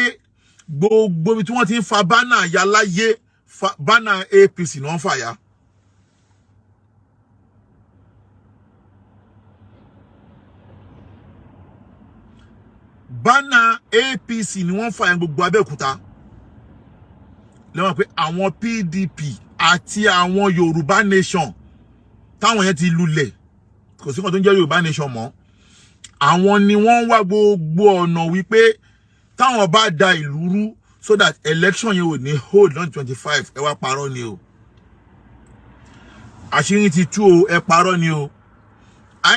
gbogbo ibi tí wọ́n ti ń fa banner ya láyé, banner APC ni wọ́n fà ya. Banner APC ni wọ́n fà ya gbogbo Abẹ́òkúta. Lẹ́wọ̀n pé àwọn PDP àti àwọn Yorùbá Nation táwọn yẹn ti lulẹ̀, kò sí kan tó ń jẹ́ Yorùbá Nation mọ́, àwọn ni wọ́n ń wá gbogbo ọ̀nà wípé táwọn bá da ìlú rú so that election yẹn ò ní hold on 25. Ẹ wá parọ́ ni o, àṣírí ti tú o. Ẹ parọ́ ni o.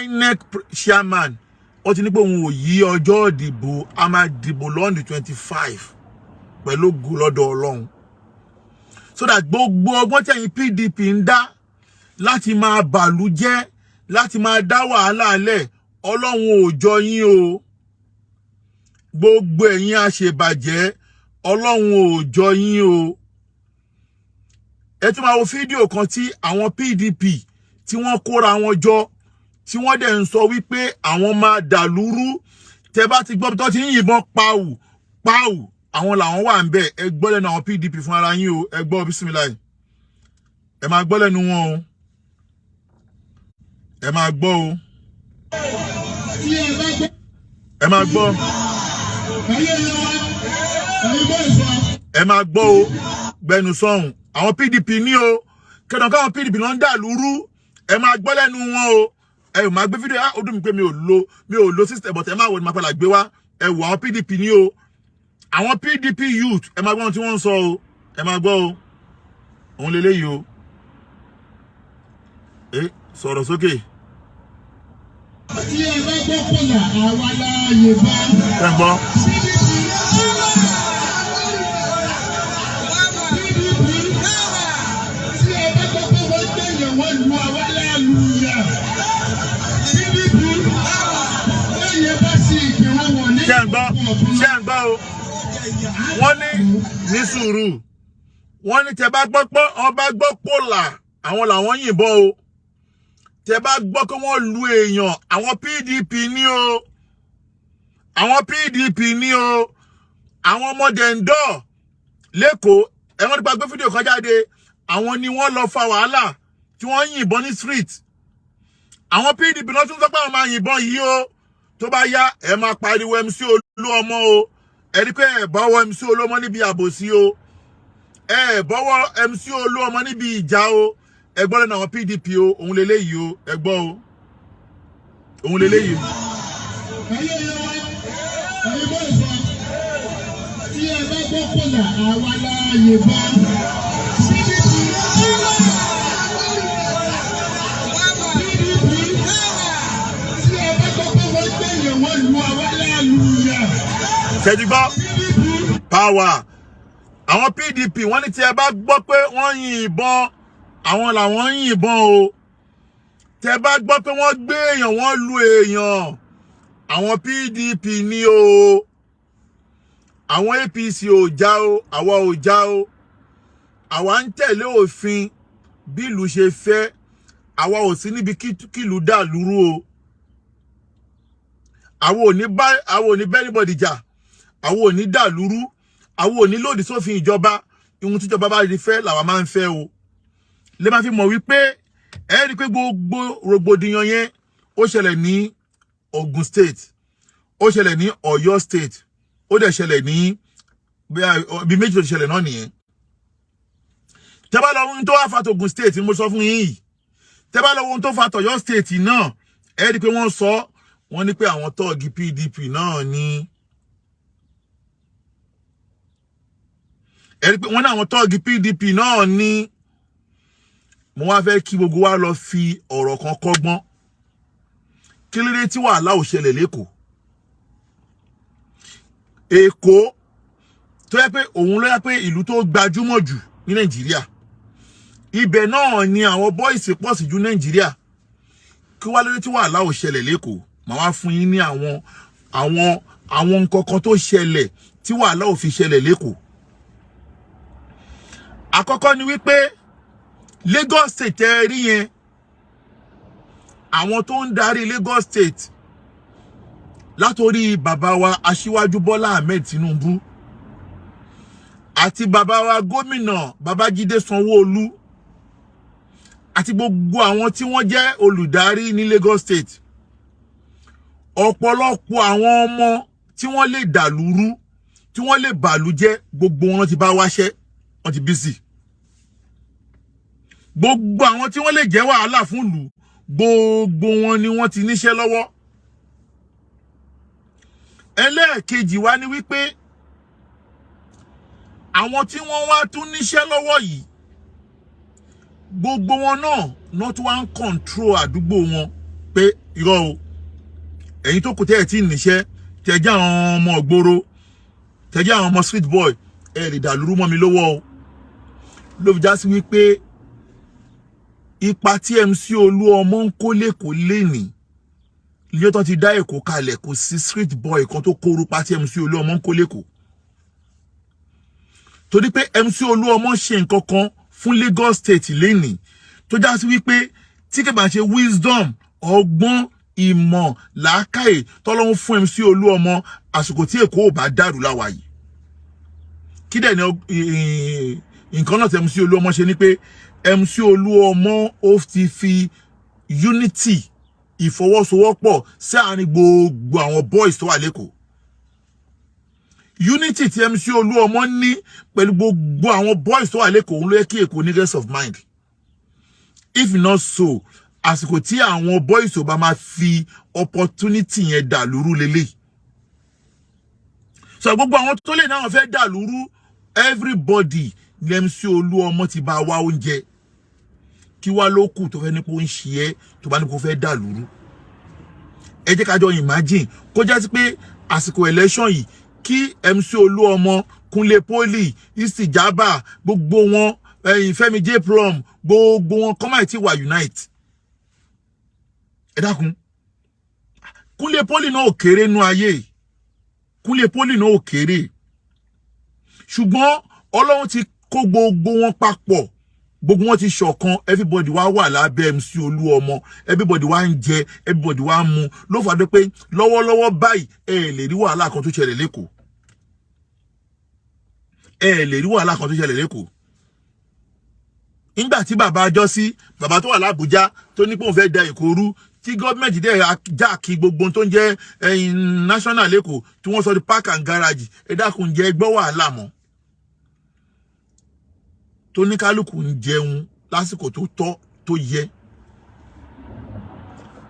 INEC chairman, ó ti ní pé òun ò yí ọjọ́ ìdìbò. A máa dìbò lọ́ndì 25 pẹ̀lú ògo lọ́dọ̀ Ọlọ́run, so that gbogbo ọgbọ́n tẹ̀yìn PDP ń dá láti máa bàlú jẹ́, láti máa dá wàhálà lẹ̀, Ọlọ́run ò jọ yín o. Gbogbo ẹ̀yin àṣebàjẹ́, Ọlọ́run ò jọ yín o. Ẹ tún máa wo fídíò kan tí àwọn PDP tí wọ́n kóra wọn jọ, tí wọ́n dẹ̀ ń sọ wípé àwọn máa dàlúrú. Tẹ bá ti gbọ́ tó ti ń yìnbọn pàù pàù, àwọn làwọn wà ń bẹ̀. Ẹ gbọ́ lẹ́nu àwọn PDP fún ara yín o. Ẹ gbọ́, bísímìláì, ẹ máa gbọ́ lẹ́nu wọn o. Ẹ máa gbọ́ o, ẹ máa gbọ́, ẹ máa gbọ́ o. Gbẹnu sọ̀hún, àwọn PDP ní o. Kẹdàn káwọn PDP náà ń dà lúrú. Ẹ máa gbọ́ lẹ́nu wọn o. Ẹ ò máa gbé fídíò. Á ó dùn mí pé mi ò lo system, but ẹ máa wọ ni máa padà gbé wá. Ẹ wò, àwọn PDP ní o, àwọn PDP youth. Ẹ máa gbọ́ ohun tí wọ́n ń sọ o. Ẹ máa gbọ́ o. Òun lélẹ́yìí o. Ẹ sọ̀rọ̀ sókè. Tí ẹ bá gbọ́ kọlà, àwa la yìnbọn. Ẹ gbọ́. PDP, tí ẹ bá gbọ́ pé wọ́n gbẹ̀yàn, wọ́n lu, àwa la lu yàn. PDP, lẹ́yìn bá sí ìpínwọ́n wọn ní. Ṣé ń gbọ́? Ṣé ń gbọ́ o? Wọ́n ní ní sùúrù. Wọ́n ní tẹ bá gbọ́ pé wọ́n bá gbọ́ pòlà, àwọn làwọn yìnbọn o. Tẹ bá gbọ́ pé wọ́n lu èèyàn, àwọn PDP ní o, àwọn PDP ní o. Àwọn ọmọdé ń dọ̀ lẹ́kọ̀ọ́. Ẹ̀wọ̀n nípa gbé fídíò kan jáde. Àwọn ni wọ́n lọ fa wàhálà tí wọ́n yìnbọn ní street. Àwọn PDP náà tún sọ pé àwọn máa yìnbọn yìí o. Tó bá yá, ẹ máa pariwo MC Olúọmọ o. Ẹ rí pé ẹ bọ́wọ́ MC Olúọmọ níbi àbòsí o, ẹ bọ́wọ́ MC Olúọmọ níbi ìjà o. Ẹ gbọ́ lẹ́nu àwọn PDP o. Òun lélẹ́yìí o. Ẹ gbọ́ o, òun lélẹ́yìí o. Ẹyẹ yẹn wá, ẹyin bọ́ ìfọ. Tí ẹ bá gbọ́ kọlà, àwa la yìnbọn. PDP, PDP, tí ẹ bá gbọ́ pé wọ́n gbẹ̀yàn, wọ́n lu, àwa la lu yàn. Ṣẹ́jú gbọ́. PDP. Power. Àwọn PDP, wọ́n ní tí ẹ bá gbọ́ pé wọ́n yìnbọn, àwọn làwọn ń yìnbọn o. Tẹ bá gbọ́ pé wọ́n gbé èèyàn, wọ́n lu èèyàn, àwọn PDP ní o. Àwọn APC ò já o, àwa ò já o. Àwa ń tẹ̀lé òfin bí ìlú ṣe fẹ́. Àwa ò sí níbi kílùú dà lúrú o. Àwa ò ní bá anybody jà. Àwa ò ní dà lúrú. Àwa ò ní lòdì sófin ìjọba. Ihun tíjọba bá rí fẹ́ làwa máa ń fẹ́ o. Lè máa fi mọ̀ wípé ẹ rí i pé gbogbo rògbòdìyàn yẹn, ó ṣẹlẹ̀ ní Ogun State, ó ṣẹlẹ̀ ní Ọ̀yọ́ State, ó dẹ̀ ṣẹlẹ̀ ní bí méjì tó ti ṣẹlẹ̀ náà nìyẹn. Tẹ́ bá lọ ohun tó wá fa tògùn State ni mo sọ fún yín yìí. Tẹ́ bá lọ ohun tó fa tọ̀yọ́ State náà, ẹ rí i pé wọ́n sọ, wọ́n ní pé àwọn tọ́ọ̀gì PDP náà ní. Ẹ rí i pé wọ́n ní àwọn tọ́ọ̀gì PDP náà ní. Mo wá fẹ́ kí gbogbo wa lọ fi ọ̀rọ̀ kan kọ́gbọ́n. Kí ló dé tí wàhálà ò ṣẹlẹ̀ lẹ́kọ̀ọ́? Èkó tó yẹ pé òun ló yẹ pé ìlú tó gbajúmọ̀ jù ní Nàìjíríà, ibẹ̀ náà ni àwọn boys pọ̀ sí jù Nàìjíríà. Kí wá lórí tí wàhálà ò ṣẹlẹ̀ lẹ́kọ̀ọ́? Màá wá fún yín ní àwọn nǹkan kan tó ṣẹlẹ̀ tí wàhálà ò fi ṣẹlẹ̀ lẹ́kọ̀ọ́. Àkọ́kọ́ ni wípé Lagos State ẹ rí yẹn, àwọn tó ń darí Lagos State, látòrí bàbá wa Aṣíwájú Bọ́lá Ahmed Tinubu àti bàbá wa gómìnà Babájídé Sanwó-Olú àti gbogbo àwọn tí wọ́n jẹ́ olùdarí ní Lagos State, ọ̀pọ̀lọpọ̀ àwọn ọmọ tí wọ́n lè dàlúrú, tí wọ́n lè bàlújẹ́, gbogbo wọn ti bá wáṣẹ́, wọ́n ti busy. Gbogbo àwọn tí wọ́n lè jẹ́ wàhálà fún ìlú, gbogbo wọn ni wọ́n ti níṣẹ́ lọ́wọ́. Ẹlẹ́ẹ̀kejì wá ní wípé àwọn tí wọ́n wá tún níṣẹ́ lọ́wọ́ yìí, gbogbo wọn náà náà tún wá ń control àdúgbò wọn pé irọ́ o, ẹ̀yin tó kù tẹ́ ẹ̀ tí ì níṣẹ́, tẹ́ jẹ́ àwọn ọmọ ìgboro, tẹ́ jẹ́ àwọn ọmọ street boy, ẹ lè dàlúrú mọ́ mi lọ́wọ́ o. Ló fi já sí wípé ipa tí MC Olúọmọ ń kó lẹ́kọ̀ọ́ lénìí Ní tó ti dá Èkó kalẹ̀, kò sí street boy kan tó kóru pa tí MC Olúọmọ ń kó lẹ́kọ̀ọ́, torí pé MC Olúọmọ ṣe nǹkan kan fún Lagos State lénìí tó já sí wípé tí kò bá ṣe wisdom, ọgbọ́n, ìmọ̀, làákàyè tọ́lọ́hún fún MC Olúọmọ, àsìkò tí Èkó ò bá dàrú láwa yìí. Kí dẹ̀ ni nǹkan náà tí MC Olúọmọ ṣe ni pé MC Olúọmọ, ó ti fi unity, ìfọwọ́sowọ́pọ̀ sí àárín gbogbo àwọn boys tó wà lẹ́kọ̀ọ́. Unity tí MC Olúọmọ ní pẹ̀lú gbogbo àwọn boys tó wà lẹ́kọ̀ọ́, òun ló yẹ kí Èkó ní rest of mind. If not so, àsìkò tí àwọn boys ò bá máa fi opportunity yẹn dà lóru lélẹ̀. So gbogbo àwọn tó lè náà fẹ́ dà lóru, everybody ní MC Olúọmọ ti bá wá oúnjẹ. Kí wá ló kù tó fẹ́ ní kó ń ṣe ẹ́, tó bá ní kó fẹ́ dà lóru? Ẹ jẹ́ ká jọ imagine kó jẹ́ sí pé àsìkò election yìí, kí MC Olúọmọ, Kúnlé Poli, Istijaba, gbogbo wọn, ẹ̀yìn Fẹ́mi J Plum, gbogbo wọn kọ́ máa ti wà unite. Ẹ dákun, Kúnlé Poli náà ò kéré nú ayé, Kúnlé Poli náà ò kéré, ṣùgbọ́n Ọlọ́run ti kó gbogbo wọn papọ̀, gbogbo wọn ti ṣọ̀kan. Everybody wá wà lábẹ́ MC Olúọmọ, everybody wá ń jẹ, everybody wá ń mu. Ló fà á pé lọ́wọ́lọ́wọ́ báyìí, ẹ lè rí wàhálà kan tó ṣẹlẹ̀ lẹ́kọ̀ọ́, ẹ lè rí wàhálà kan tó ṣẹlẹ̀ lẹ́kọ̀ọ́. Nígbà tí bàbá ajọ́sí, bàbá tó wà lábújá, tó ní pé òun fẹ́ da Èkó rú, tí gọ́ọ̀mẹ̀ntì dẹ̀ jáàkì gbogbo tó ń jẹ́ ẹ̀yìn national lẹ́kọ̀ọ́, tí wọ́n sọ di park and garage, ẹ dákun, jẹ́ gbọ́ wàhálà mọ́ tó ní kálukú ń jẹun lásìkò tó tọ́ tó yẹ.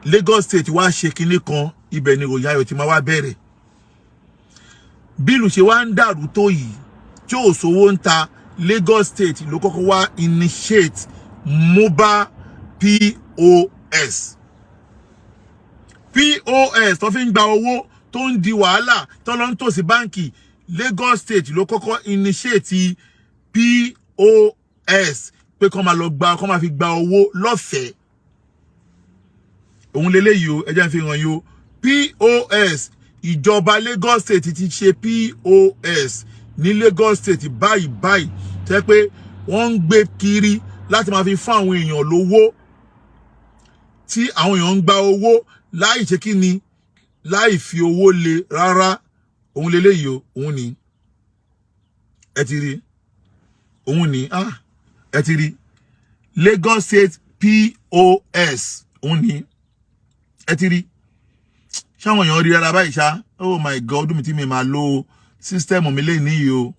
Lagos State wá ṣe kinní kan, ibẹ̀ ni ìròyìn ayọ̀ ti máa wá bẹ̀rẹ̀. Bí ìlú ṣe wá ń dàrú tó yìí, tí ò sówó ń ta, Lagos State ló kọ́kọ́ wá initiate mobile POS. POS tó fi ń gba owó tó ń di wàhálà tó lọ ń tò sí báǹkì, Lagos State ló kọ́kọ́ initiate POS pé kó máa lọ gba, kó máa fi gba owó lọ́fẹ̀ẹ́. Òun leléyìí o, ẹ jẹ́ n fi hàn yín o. POS, ìjọba Lagos State ti ṣe POS ní Lagos State báyìí báyìí, tẹ́ pé wọ́n ń gbé kiri láti máa fi fún àwọn èèyàn lówó, tí àwọn èèyàn ń gba owó láì ṣe kí ni, láì fi owó le rárá. Òun leléyìí o, òun ni ẹ ti rí, òun ni, ah, ẹ ti rí Lagos State POS, òun ni ẹ ti rí. Ṣáwọn èèyàn rí rárá báyìí ṣá? Oh my God, ọdún mi tí mi máa lo system mi lè níyì o.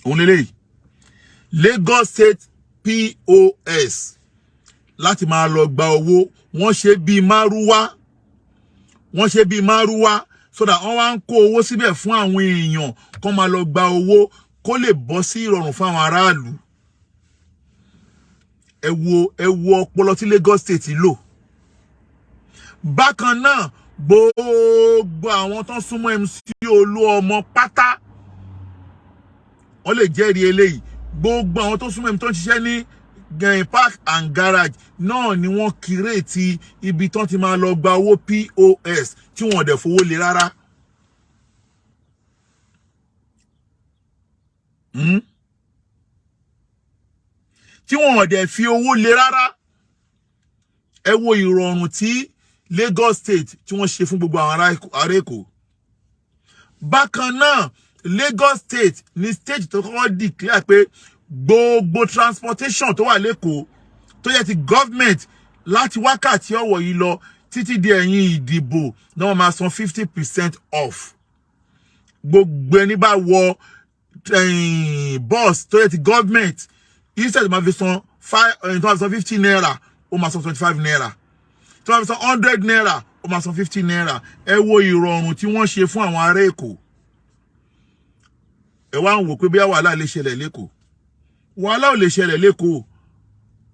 Òun lélẹ́yìí, Lagos State POS, láti máa lọ gba owó. Wọ́n ṣe bíi márúwá, wọ́n ṣe bíi márúwá, so that wọ́n wá ń kó owó síbẹ̀ fún àwọn èèyàn kó máa lọ gba owó, kó lè bọ́ sí ìrọ̀rùn fún àwọn aráàlú. Ẹ wo, ẹ wo ọpọlọ tí Lagos State lò. Bákan náà, gbogbo àwọn tó ń súnmọ́ MC Olúọmọ pátá, wọ́n lè jẹ́rìí eléyìí. Gbogbo àwọn tó súnmọ́ MC tó ń ṣiṣẹ́ ní gẹ̀yìn park and garage náà ni wọ́n create ibi tán ti máa lọ gba owó POS, tí wọ́n dẹ̀ fowó lé rárá. Tí wọ́n dẹ̀ fi owó lé rárá. Ẹ wo ìrọ̀rùn tí Lagos State tí wọ́n ṣe fún gbogbo àwọn ará Èkó. Bákan náà, Lagos State ní state tó kọ́kọ́ declare pé gbogbo transportation tó wà lẹ́kọ̀ọ́ tó yẹ ti government, láti wákàtí ọ̀wọ̀ yìí lọ títí di ẹ̀yìn ìdìbò náà, wọ́n máa san 50% off. Gbogbo ẹni bá wọ bus tó yẹ ti government, instead máa fi san five, tó máa fi san ₦50, ó máa san ₦25. Tó máa fi san ₦100, ó máa san ₦50. Ẹ wo ìrọ̀rùn tí wọ́n ṣe fún àwọn ará Èkó. Ẹ wá ń wò pé bí wàhálà lè ṣẹlẹ̀ lẹ́kọ̀ọ́. Wàhálà ò lè ṣẹlẹ̀ lẹ́kọ̀ọ́.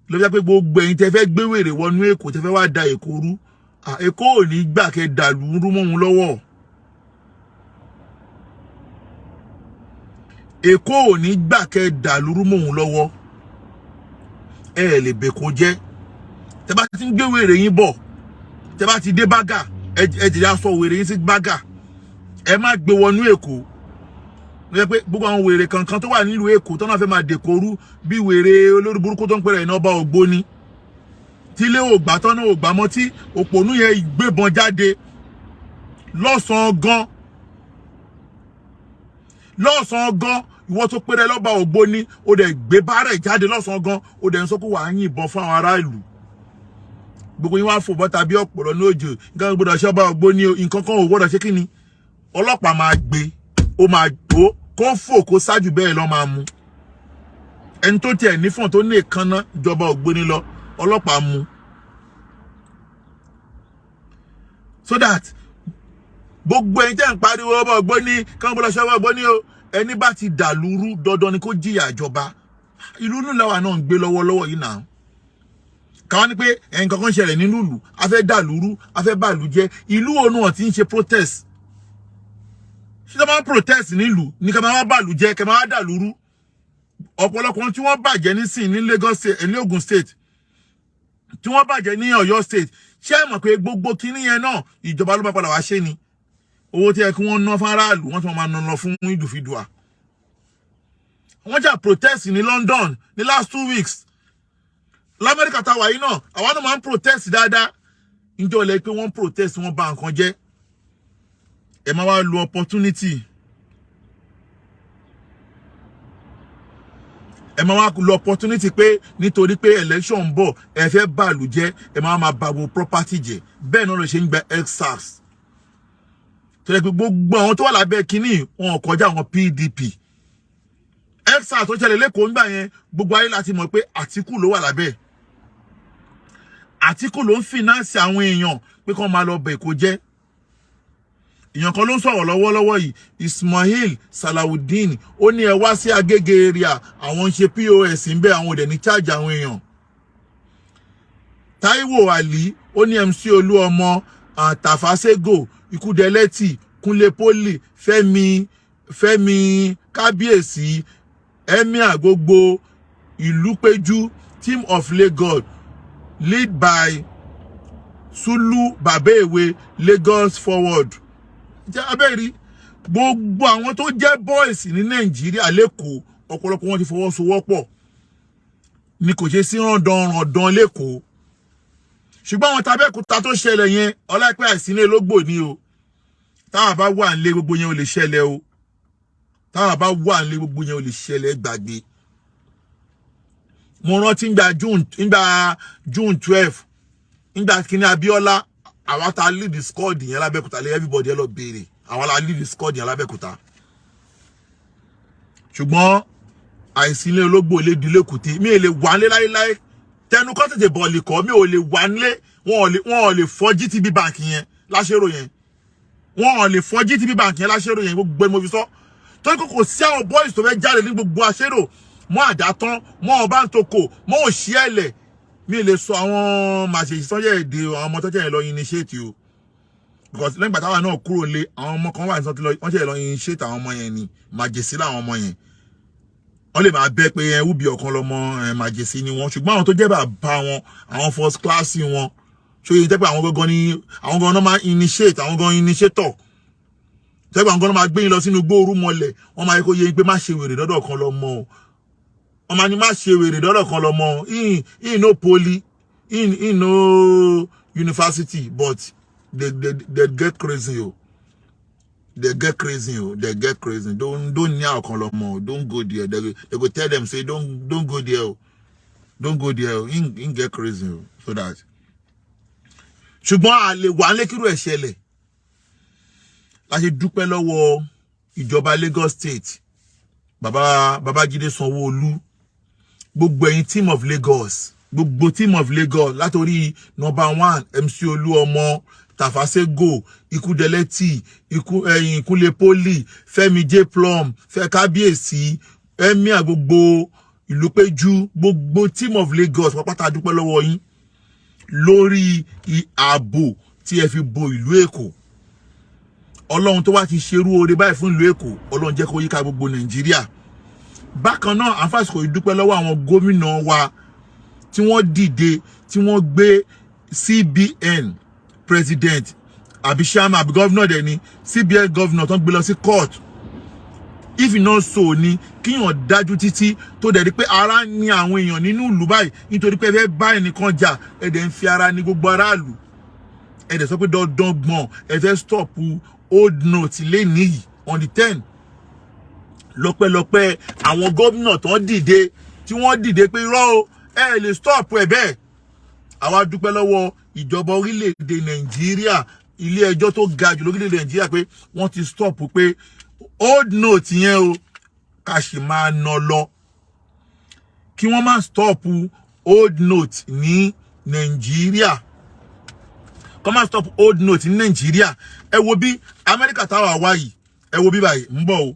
Ló jẹ́ pé gbogbo ẹ̀yin tẹ́ fẹ́ gbé wèrè wọnú Èkó, tẹ́ fẹ́ wá da Èkó rú, Èkó ò ní gbà kẹ́ dàlú rú mọ́ òun lọ́wọ́. Èkó ò ní gbà kẹ́ dàlú rú mọ́ òun lọ́wọ́. Ẹ lè bèkó jẹ́. Tẹ́ bá ti ń gbé wèrè yín bọ̀, tẹ́ bá ti dé bágà, Ẹ jìyà sọ wèrè yín sí gbágà, ẹ má gbé wọnú Èkó. Ló yẹ pé gbogbo àwọn wèrè kankan tó wà nílùú Èkó tó náà fẹ́ máa dèkóru bí wèrè olórí burúkú tó ń pèrè iná ọba ògbóni, tílé ògbà tọ́nà ògbà mọ́, tí òpònú yẹn gbébọn jáde lọ́sàn-án gan, lọ́sàn-án gan. Ìwọ tó péré lọ́ba ògbóni, ó dẹ̀ gbé bárẹ̀ jáde lọ́sàn-án gan, ó dẹ̀ ń sọ pé wàá yìnbọn fún àwọn ará ìlú. Gbogbo yín wá fò bọ́ta bí ọ̀pọ̀lọ́ ní òjò. Nǹkan gbọ́dọ̀ ṣe ọba ògbóni o, nǹkan kan ò gbọ́dọ̀ ṣe. Kí ni ọlọ́pàá máa gbé? Ó máa tó kó fò kó ṣáájú bẹ́ẹ̀ lọ́ máa mú ẹni tó tiẹ̀ nífọ̀n tó ní èékánná ìjọba ògbóni lọ, ọlọ́pàá mú, so that gbogbo ẹni tẹ́ ń pariwo ọba ògbóni kí wọ́n gbọ́dọ̀ ṣe ọba ògbóni o, ẹni bá ti dàlúrú, dandan ni kó jìyà ìjọba. Ìlú nílẹ̀ náà ń gbé lọ́wọ́lọ́wọ́ yìí náà, káwọn ní pé nǹkan kan ṣẹlẹ̀ nínú ìlú, a fẹ́ dàlúrú, a fẹ́ bàlú jẹ́. Ìlú òun ọ̀ tí ń ṣe protest? Ṣé tó máa ń protest nílùú ní ká máa bàlú jẹ́, ká máa dàlúrú? Ọ̀pọ̀lọpọ̀ tí wọ́n bàjẹ́ nísìn ní Lagos State, ní Ogun State, tí wọ́n bàjẹ́ ní Ọ̀yọ́ State, ṣé ẹ mọ̀ pé gbogbo kinní yẹn náà, ìjọba ló máa padà wá ṣe ni? Owó tí ẹ kí wọ́n ná fáráàlú, wọ́n tún máa ná lọ fún ìdùfidùà. Wọ́n jà protest ní London ní last 2 weeks. Lamẹ́ríkà táwa yìí náà, àwa náà máa ń protest dáadáa. Níjọ́ lẹ pé wọ́n protest, wọ́n bà nǹkan jẹ́? Ẹ máa wá lo opportunity, ẹ máa wá lo opportunity pé nítorí pé election ń bọ̀, ẹ fẹ́ bàlù jẹ́, ẹ máa máa bà gbogbo property jẹ́. Bẹ́ẹ̀ náà ló ṣe ń gba EndSARS, tó yẹ pé gbogbo àwọn tó wà lábẹ́ kínní wọn ò kọjá àwọn PDP. EndSARS tó ṣẹlẹ̀ lẹ́kọ̀ọ́ ńgbà yẹn, gbogbo ayé láti mọ̀ pé Àtíkù ló wà lábẹ́. Àtíkù ló ń finance àwọn èèyàn pé kán máa lọ bẹ̀ kó jẹ́. Èèyàn kan ló ń sọ̀rọ̀ lọ́wọ́lọ́wọ́ yìí, Ismail Salawudeen, ó ní ẹ wá sí Agége area, àwọn ń ṣe POS ń bẹ, àwọn ò dẹ̀ ní charge àwọn èèyàn. Taiwo Ali, ó ní MC Olúọmọ, Tàfàṣégò, Ikúdẹlẹ́tì, Kúnlé Poli, Fẹ́mi Fẹ́mi, Kábíyèsí, Emir gbogbo ìlú péjú, team of Lagos lead by Sulu Babewe, Lagos forward. Jẹ́ abẹ́rí gbogbo àwọn tó jẹ́ boys ní Nàìjíríà lẹ́kọ̀ọ́, ọ̀pọ̀lọpọ̀ wọn ti fọwọ́sowọ́pọ̀ ni kò ṣe sí ràndàn lẹ́kọ̀ọ́. Ṣùgbọ́n àwọn tAbẹ́òkúta tó ṣẹlẹ̀ yẹn, ọlápẹ́ àìsílẹ̀ ológbò ni o. Táwa bá wà nílé, gbogbo yẹn ò lè ṣẹlẹ̀ o. Táwa bá wà nílé, gbogbo yẹn ò lè ṣẹlẹ̀. Gbàgbé, mo rántí ngbà June 12, ngbà kíní Abíọ́lá, àwa ta lead the squad yẹn lábẹ́òkúta lé. Everybody ẹ lọ béèrè, àwa la lead the squad yẹn lábẹ́òkúta. Ṣùgbọ́n àìsílẹ̀ ológbò lè di lẹ́kùté. Mi ò lè wà nílé láéláé. Tẹnu kọ́ tètè bọ̀ọ̀lì kọ́, mi ò lè wà nílé. Wọn ò lè fọ́ GTB Bank yẹn láṣẹ́rò yẹn. Wọn ò lè fọ́ GTB Bank yẹn láṣẹ́rò yẹn. Gbogbo ẹni mo fi sọ, torí kò sí àwọn boys tó fẹ́ jáde ní gbogbo àṣẹ́rò mọ́ àdátán mọ́ ọbántoko mọ́ òṣìẹ̀lẹ̀. Mi lè sọ àwọn màṣẹ̀ṣì sọ́jẹ́ èdè àwọn ọmọ tó jẹ́ lọ initiate o, because lẹ́yìn gbàtàwà náà kúrò lé, àwọn ọmọ kan wà ní wọ́n ṣe lọ initiate. Àwọn ọmọ yẹn ni màjèsí làwọn ọmọ yẹn. Wọ́n lè máa bẹ́ pé ẹ wúbi ọ̀kan lọ́mọ ẹ màjèsí ni wọ́n, ṣùgbọ́n àwọn tó jẹ́ bàbá wọn, àwọn first class wọn, ṣòye jẹ́ pé àwọn gangan ni, àwọn gangan náà máa initiate, àwọn gangan initiator jẹ́ pé àwọn gangan náà máa gbé yín lọ sínú gbóòrú mọ́lẹ̀. Wọ́n máa yẹ kó yé yín pé má ṣe wèrè dọ́dọ̀ kan lọ́mọ o. Wọ́n máa ní má ṣe wèrè dọ́dọ̀ kan lọ́mọ o. In no poly, in no university, but they get crazy o. They get crazy o. They get crazy. Don't near ọ̀kan lọ́mọ o. Don't go there. They go tell them say don't go there o, don't go there o. In get crazy o. So that, ṣùgbọ́n a lè wà lékírò ẹ̀ ṣẹlẹ̀. La ṣe dúpẹ́ lọ́wọ́ ìjọba Lagos State, bàbá Babájídé Sanwó-Olú, gbogbo ẹ̀yin team of Lagos, gbogbo team of Lagos, látòrí number one MC Olúọmọ, Tàfàṣégò, Ikúdẹlẹ́tì, ikú ẹ̀yìn Kúnlé Poli, Fẹ́mi J Plum, Fẹ́ Kábíyèsí, Emir gbogbo ìlú péjú, gbogbo team of Lagos pápátá, dúpẹ́ lọ́wọ́ yín lórí ààbò tí ẹ fi bo ìlú Èkó. Ọlọ́run tó wá ti ṣerú oore báyìí fún ìlú Èkó, Ọlọ́run jẹ́ kó yíká gbogbo Nàìjíríà. Bákan náà, à ń fàsìkò yìí dúpẹ́ lọ́wọ́ àwọn gómìnà wa tí wọ́n dìde, tí wọ́n gbé CBN president. Àbí chairman àbí governor dẹ̀ ni CBN governor tó ń gbé lọ sí court. If not so ni kíyàn dájú títí tó dẹ̀ di pé ara ní àwọn èèyàn nínú ìlú báyìí, nítorí pé ẹ fẹ́ bá ẹnìkan jà, ẹ dẹ̀ ń fi ara ní gbogbo aráàlú, ẹ dẹ̀ sọ pé dandan gbọ̀n ẹ fẹ́ stop old note lẹ́nìí yìí on the 10. Lọ́pẹ́lọpẹ́ àwọn gómìnà tó ń dìde, tí wọ́n dìde pé irọ́ o, ẹ lè stop ẹ bẹ́ẹ̀. Àwa dúpẹ́ lọ́wọ́ ìjọba orílẹ̀-èdè Nàìjíríà, ilé ẹjọ́ tó ga jù lórílẹ̀-èdè Nàìjíríà, pé wọ́n ti stop pé old note yẹn o, ká sì máa ná lọ, kí wọ́n má stop old note ní Nàìjíríà, kọ́ má stop old note ní Nàìjíríà. Ẹ wo bí Amẹ́ríkà táwa wá yìí, ẹ wo bí báyìí ń bọ̀ o.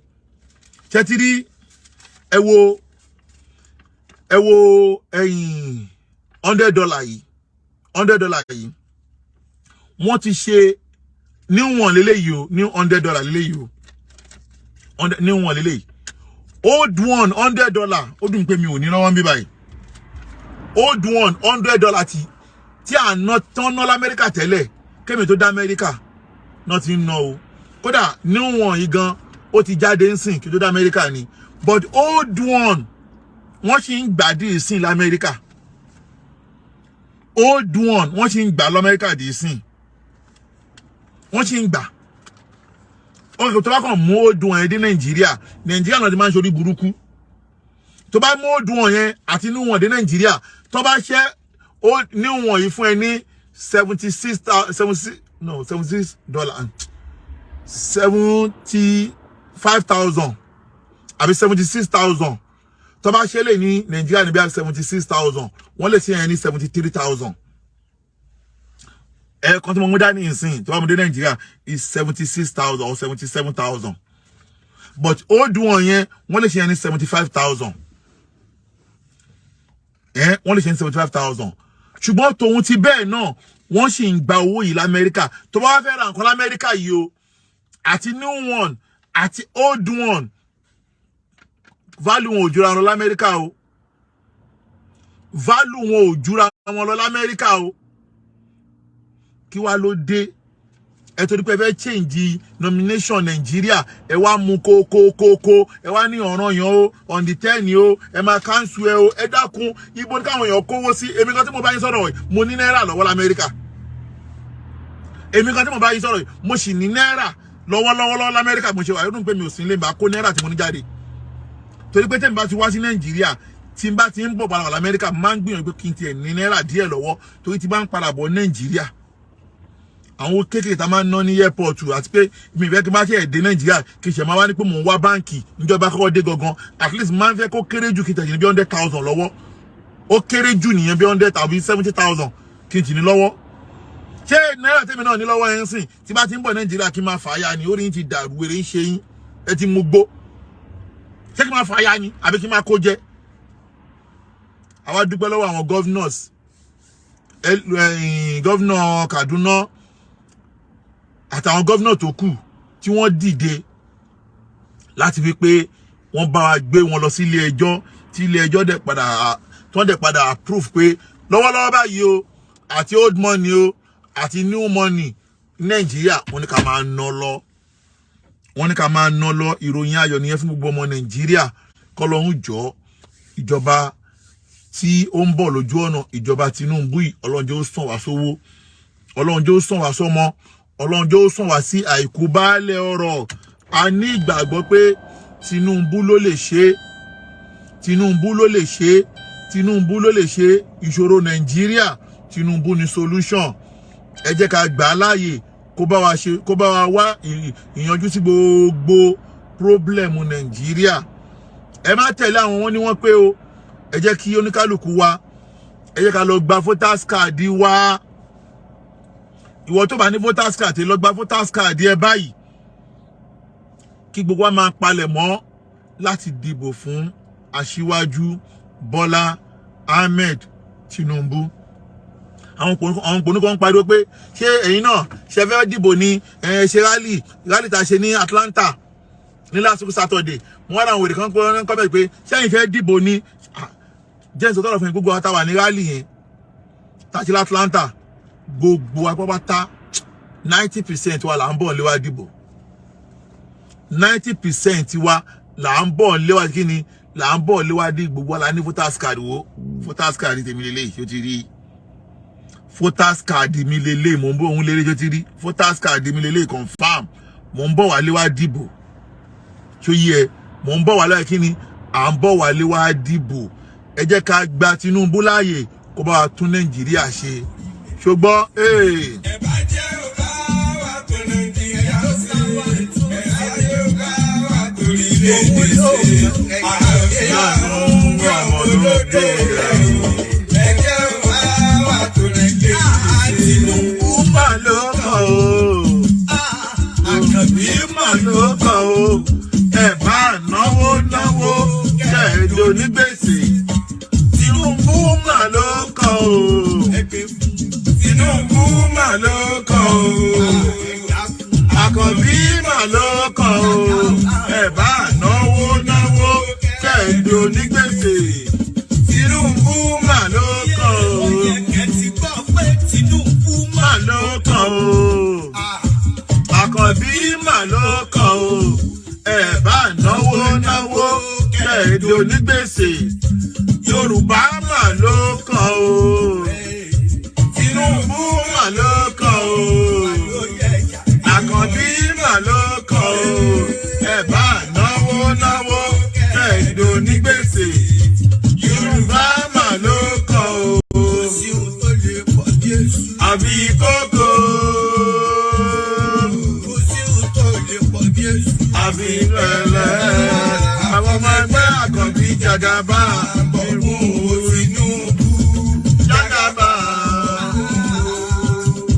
Ṣẹ́tírí, ẹ wo ẹ̀yìn $100 yìí, $100 yìí, wọ́n ti ṣe new one lélẹ́yìí o, new $100 lélẹ́yìí o, new one lélẹ́yìí. Old one $100, ó dùn pé mi ò ní lọ́wọ́ ń bí báyìí. Old one $100 tí à ń ná tán ná lamẹ́ríkà tẹ́lẹ̀ kémi tó dá Amẹ́ríkà náà ti ń ná o. Kódà new one yìí gan, ó ti jáde ń sìn kí tó dá Amẹ́ríkà ni, but old one, wọ́n sì ń gbà dí ìsìn lamẹ́ríkà. Old one, wọ́n sì ń gbà lamẹ́ríkà dí ìsìn, wọ́n sì ń gbà. Ó tó bá kàn mú old one yẹn dé Nàìjíríà, Nàìjíríà náà ti máa ń ṣorí burúkú. Tó bá mú old one yẹn àti new one dé Nàìjíríà, tó bá ṣẹ́ new one yìí fún ẹ ní 76, 76, no, $76, 75,000 àbí 76,000, tó bá ṣe lè ní Nàìjíríà ní bí i 76,000, wọ́n lè ṣe yẹn ní 73,000. Ẹ̀ẹ̀kan tí mo mú dání ìsìn, tó bá mo dé Nàìjíríà, is 76,000 or 77,000, but old one yẹn, wọ́n lè ṣe yẹn ní 75,000. Ẹ̀ wọ́n lè ṣe ní 75,000. Ṣùgbọ́n tòun ti bẹ́ẹ̀ náà, wọ́n sì ń gba owó yìí lamẹ́ríkà. Tó bá wá fẹ́ ra nǹkan lamẹ́ríkà yìí o, àti new one àti old one, value wọn ò jura wọn lọ lamẹ́ríkà o. Value wọn ò jura wọn lọ lamẹ́ríkà o. Kí wá ló dé ẹ torí pé ẹ fẹ́ change nomination Nàìjíríà, ẹ wá mú kókókókó, ẹ wá ní ọ̀ràn yẹn o, on the 10 o, ẹ máa cancel ẹ o? Ẹ dákun, ibo ní káwọn èèyàn kówó sí? Èmi kan tí mo bá yín sọ̀rọ̀ yìí, mo ní náírà lọ́wọ́ lamẹ́ríkà. Èmi kan tí mo bá yín sọ̀rọ̀ yìí, mo sì ní náírà lọ́wọ́lọ́wọ́ lọ́wọ́ lamẹ́ríkà. Mo ṣe wà yóò dùn pé mi ò sí ilé, bá kó náírà tí mo ní jáde, torí pé tẹ́mi bá ti wá sí Nàìjíríà, tí n bá ti ń bọ̀ padà wà lamẹ́ríkà, máa ń gbìyànjú pé kí n tiẹ̀ ní náírà díẹ̀ lọ́wọ́, torí tí bá ń padà bọ̀ Nàìjíríà, àwọn owó kékeré tá a máa ń ná ní airport, àti pé mi ìfẹ́ kí n bá ṣe dé Nàìjíríà kí n ṣe máa wá ní pé mò ń wá báǹkì níjọba kọ́kọ́ dé gangan. At least máa ń fẹ́ kó kéré jù kí n tẹ̀sí ní bí 100,000 lọ́wọ́. Ó kéré jù nìyẹn, bí 100 tàbí 70,000 kí n tì ní lọ́wọ́. Ṣé náírà tèmi náà ní lọ́wọ́ yẹn ń sìn, tí bá ti ń bọ̀ Nàìjíríà, kí n máa fà á ya ni? Orí yín ti dàrú, wèrè ń ṣe yín, ẹ ti mú gbó. Ṣé kí n máa fà á ya ni àbí kí n máa kó jẹ? Àwa dúpẹ́ lọ́wọ́ àwọn governors, governor Kaduna àtàwọn governor tó kù tí wọ́n dìde láti fi pé wọ́n bá wa gbé wọn lọ sí ilé ẹjọ́, tí ilé ẹjọ́ dẹ̀ padà, tí wọ́n dẹ̀ padà approve pé lọ́wọ́lọ́wọ́ báyìí o, àti old money o àti new money, Nàìjíríà, wọ́n ní ká máa ná lọ, wọ́n ní ká máa ná lọ. Ìròyìn ayọ̀ nìyẹn fún gbogbo ọmọ Nàìjíríà. Kọ́lọ́hún jọ, ìjọba tí ó ń bọ̀ lójú ọ̀nà, ìjọba Tinubu yìí, Ọlọ́run jẹ́ ó sàn wá sówó, Ọlọ́run jẹ́ ó sàn wá sọ́mọ, Ọlọ́run jẹ́ ó sàn wá sí àìkú baálẹ̀ ọ̀rọ̀. A ní ìgbàgbọ́ pé Tinubu ló lè ṣe é, Tinubu ló lè ṣe é, Tinubu ló lè ṣe é. Ìṣòro Nàìjíríà, Tinubu ni solution. Ẹ jẹ́ ká gbà á láàyè kó bá wa ṣe, kó bá wa wá ìyanjú sí gbogbo problem Nàìjíríà. Ẹ má tẹ̀lé àwọn wọn ní wọ́n pé o. Ẹ jẹ́ kí oníkálukú wa, ẹ jẹ́ ká lọ gba voters card wa. Ìwọ tó bá ní voters card, lọ gba voters card ẹ báyìí, kí gbogbo wa máa palẹ̀ mọ́ láti dìbò fún Aṣíwájú Bọ́lá Ahmed Tinubu. Àwọn òpònú kan ń pariwo pé ṣé ẹ̀yin náà ṣe fẹ́ dìbò ní ẹ ṣe rally. Rally tá a ṣe ní Atlanta ní last week Saturday, wọ́n wá àwọn wèrè kan pé wọ́n kọ́ pé ṣé ẹ̀yin fẹ́ dìbò ní jẹ́ ìsọtọ́rọ̀ fún gbogbo àwọn táwa ní rally yẹn tá a ṣe ní Atlanta, gbogbo wa pápátá. 90% wa là ń bọ̀ níwájú dìbò. 90% wa là ń bọ̀ níwájú. Kí ni là ń bọ̀ níwájú? Gbogbo wa la ní voters card. Wo voters card tèmi lélẹ́yìí, ṣó ti rí? Voters card mi lélẹ́yìí, mò ń bọ̀. Òun lélẹ́yìí, ṣó ti rí? Voters card mi lélẹ́yìí, confam. Mò ń bọ̀ wá léwá dìbò, ṣó yẹ? Mò ń bọ̀ wá láyé. Kí ni à ń bọ̀ wá léwá dìbò? Ẹ jẹ́ ká gba Tinubu láàyè kó bá wa tún Nàìjíríà ṣe, ṣùgbọ́n. Ẹ bá jẹ́ ò bá wa tó Nàìjíríà ṣe, ẹ ayé ò bá wa torílẹ̀-èdè ṣe, àlàáfíà ọmọ olódò rẹ̀ o. Ẹ jẹ́ ò bá wa tó Nàìjíríà ṣe. Tinubu mà ló kàn o, Àkànbí mà ló kàn o. Ẹ bá náwó náwó kẹ́ẹ̀dọ̀ onígbèsè, Tinubu mà ló kàn o. Tinubu mà ló kàn o. Àkànbí mà ló kàn o. Ẹ bá náwó náwó kẹ́ẹ̀dọ̀ onígbèsè, Tinubu mà ló kàn o. Ẹ ti gbọ́ pé Tinubu mà ló kàn o. Àkànbí mà ló kàn o. Ẹ bá náwó náwó kẹ́ẹ̀dọ̀ onígbèsè, Yorùbá mà ló kàn o. Tinubu mà ló kàn o. Àkànbí mà ló kàn o. Ẹ bá náwó náwó kẹ́ẹ̀dọ̀ onígbèsè, Yorùbá mà ló kàn o. Sí ohun tó lè pọ̀ Jésù. Àbí kókó. Kò sí ohun tó lè pọ̀ Jésù. Àbí pẹ̀lẹ́ àwọn ọmọ ẹgbẹ́ Àkànbí Jagaba. Bọ̀gún Tinubu. Jagaba,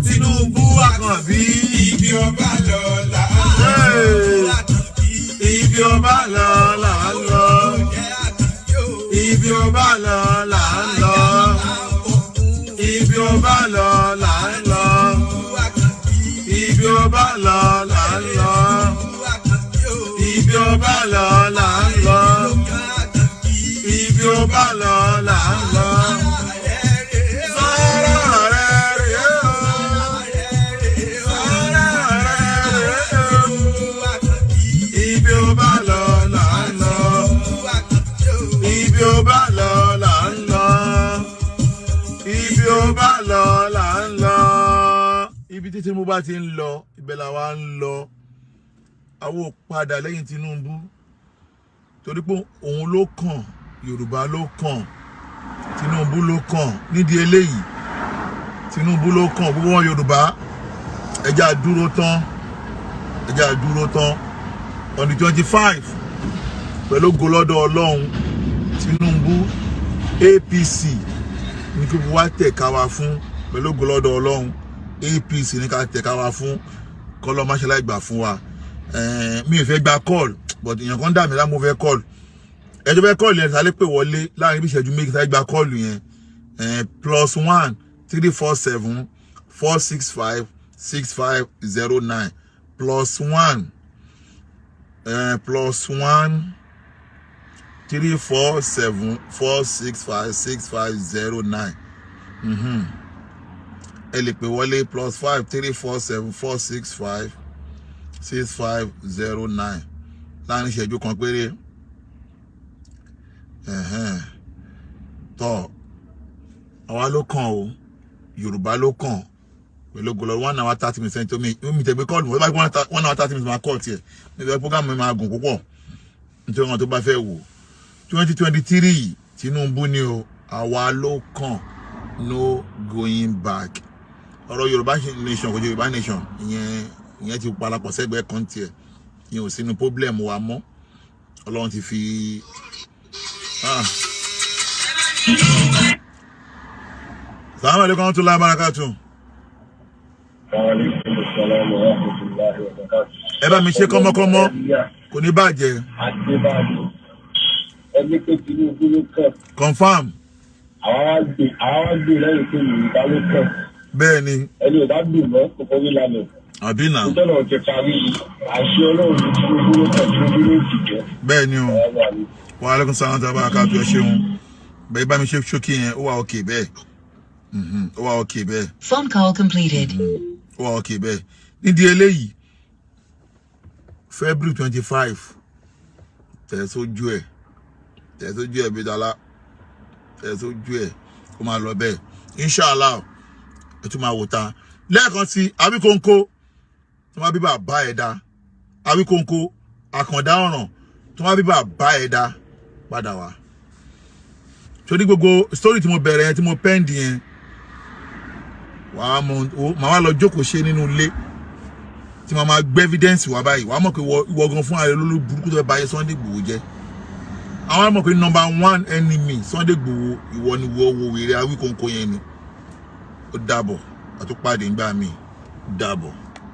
Tinubu, Àkànbí. Ibi ọba lọ là á Hey! Ibi ọba lọ là ń lọ. Ibi ọba lọ là ń lọ. Ibi ọba lọ là ń lọ. Ibi ọba lọ là ń lọ. Ibi ọba lọ là ń lọ. Ibi ọba lọ là ń lọ. Sọ́rọ̀ rẹ̀ rèé o. Sọ́rọ̀ rẹ̀ rèé o. Ibi ọba lọ là ń lọ. Ibi ọba lọ là ń lọ. Ibi ọba lọ là ń lọ. Ibi tí Tinubu bá ti ń lọ, ibẹ̀ làwa ń lọ. Àwọn ò padà lẹ́yìn Tinubu torí pé òun ló kàn, Yorùbá ló kàn, Tinubu ló kàn. Nídìí eléyìí, Tinubu ló kàn. Gbogbo wọn Yorùbá, ẹ jẹ́ á dúró tán, ẹ jẹ́ á dúró tán. On the 25, pẹ̀lú ògo lọ́dọ̀ Ọlọ́run, Tinubu, APC ní kí wọ́n wá tẹ̀ka wa fún. Pẹ̀lú ògo lọ́dọ̀ Ọlọ́run, APC ní ká tẹ̀ka wa fún, kọ́lọ́ máṣáláì gbà fún wa. Mi ò fẹ́ gba call, but èèyàn kan dà mí láàmú, fẹ́ call. Ẹjọ́ fẹ́ call yẹn, sáré pè wọlé láàrin bí ìṣẹ́jú 2, sáré gba call yẹn. +1 347 465 6509, +1, +1 347 465 6509. Ẹ lè pè wọlé +5 347 465 6509 láàrin ìṣẹ́jú kan péré. Ẹ̀hẹ́n. Tọ́ àwa ló kàn o, Yorùbá ló kàn. Pẹ̀lú ògo lọ, 1 hour 30 minutes tó mi tẹ̀gbẹ́ call mọ́. 1 hour 30 minutes máa call tiẹ̀ níbi program mi máa gùn púpọ̀, nítorí wọn tó bá fẹ́ wò. 2023, Tinubu ni o. Àwa ló kàn, no going back. Ọ̀rọ̀ Yorùbá nation kò jẹ́ Yorùbá nation, ìyẹn ti parapọ̀ sẹ́gbẹ̀ẹ́ kan tiẹ̀. Ìyẹn ò sínú problem wa mọ́. Ọlọ́run ti fi. Ah. Salamu alaikum wa rahmatullahi wa barakatuh. Wa alaikum wa rahmatullahi wa barakatuh. Ẹ bá mi ṣe kọ́mọ́kọ́mọ́, kò ní bàjẹ́. Adébáyọ̀, ẹni pé Tinubu ló kàn. Confam. Àwọn wá gbé lẹ́yìn pé Yorùbá ló kàn. Bẹ́ẹ̀ ni. Ẹni ò bá dùn mọ́ kò fọwọ́ lánàá. Àbí nà. Ìtọ́nà ti parí àṣẹ Ọlọ́run ní Tinubu ló kàn, Tinubu ló dìjẹ́. Bẹ́ẹ̀ ni o. Wa alaikum salam wa barakatuh. Ẹ ṣeun. Bẹ́ẹ̀ bá mi ṣe ṣókí yẹn, ó wà òkè bẹ́ẹ̀. Ó wà òkè bẹ́ẹ̀. Phone call completed. Ó wà òkè bẹ́ẹ̀. Nídìí eléyìí, February 25, tẹ̀ sójú ẹ̀, tẹ̀ sójú ẹ̀ bí dala, tẹ̀ sójú ẹ̀, ó máa lọ bẹ́ẹ̀, inshallah. Ẹ tún máa wò ta lẹ́ẹ̀kan sí Awíkóńkó tí wọ́n bí bàbá ẹ̀ dá. Awíkóńkó àkàndá ọ̀ràn tí wọ́n bí bàbá ẹ̀ dá padà wá torí gbogbo story tí mo bẹ̀rẹ̀ yẹn, tí mo pend yẹn, wàá mọ, màá wá lọ jókòó ṣe nínú ilé tí màá máa gbé evidence wá báyìí. Wàá mọ̀ pé ìwọ gan fún ààrẹ lólú burúkú tó fẹ́ báyé Sunday Igboho jẹ́. Àwọn mọ̀ pé number one enemy Sunday Igboho, ìwọ ni. Wo wo wèrè Awíkóńkó yẹn ni. Ó dàbọ̀, àtúpàdé ńgbà míì. Dàbọ̀.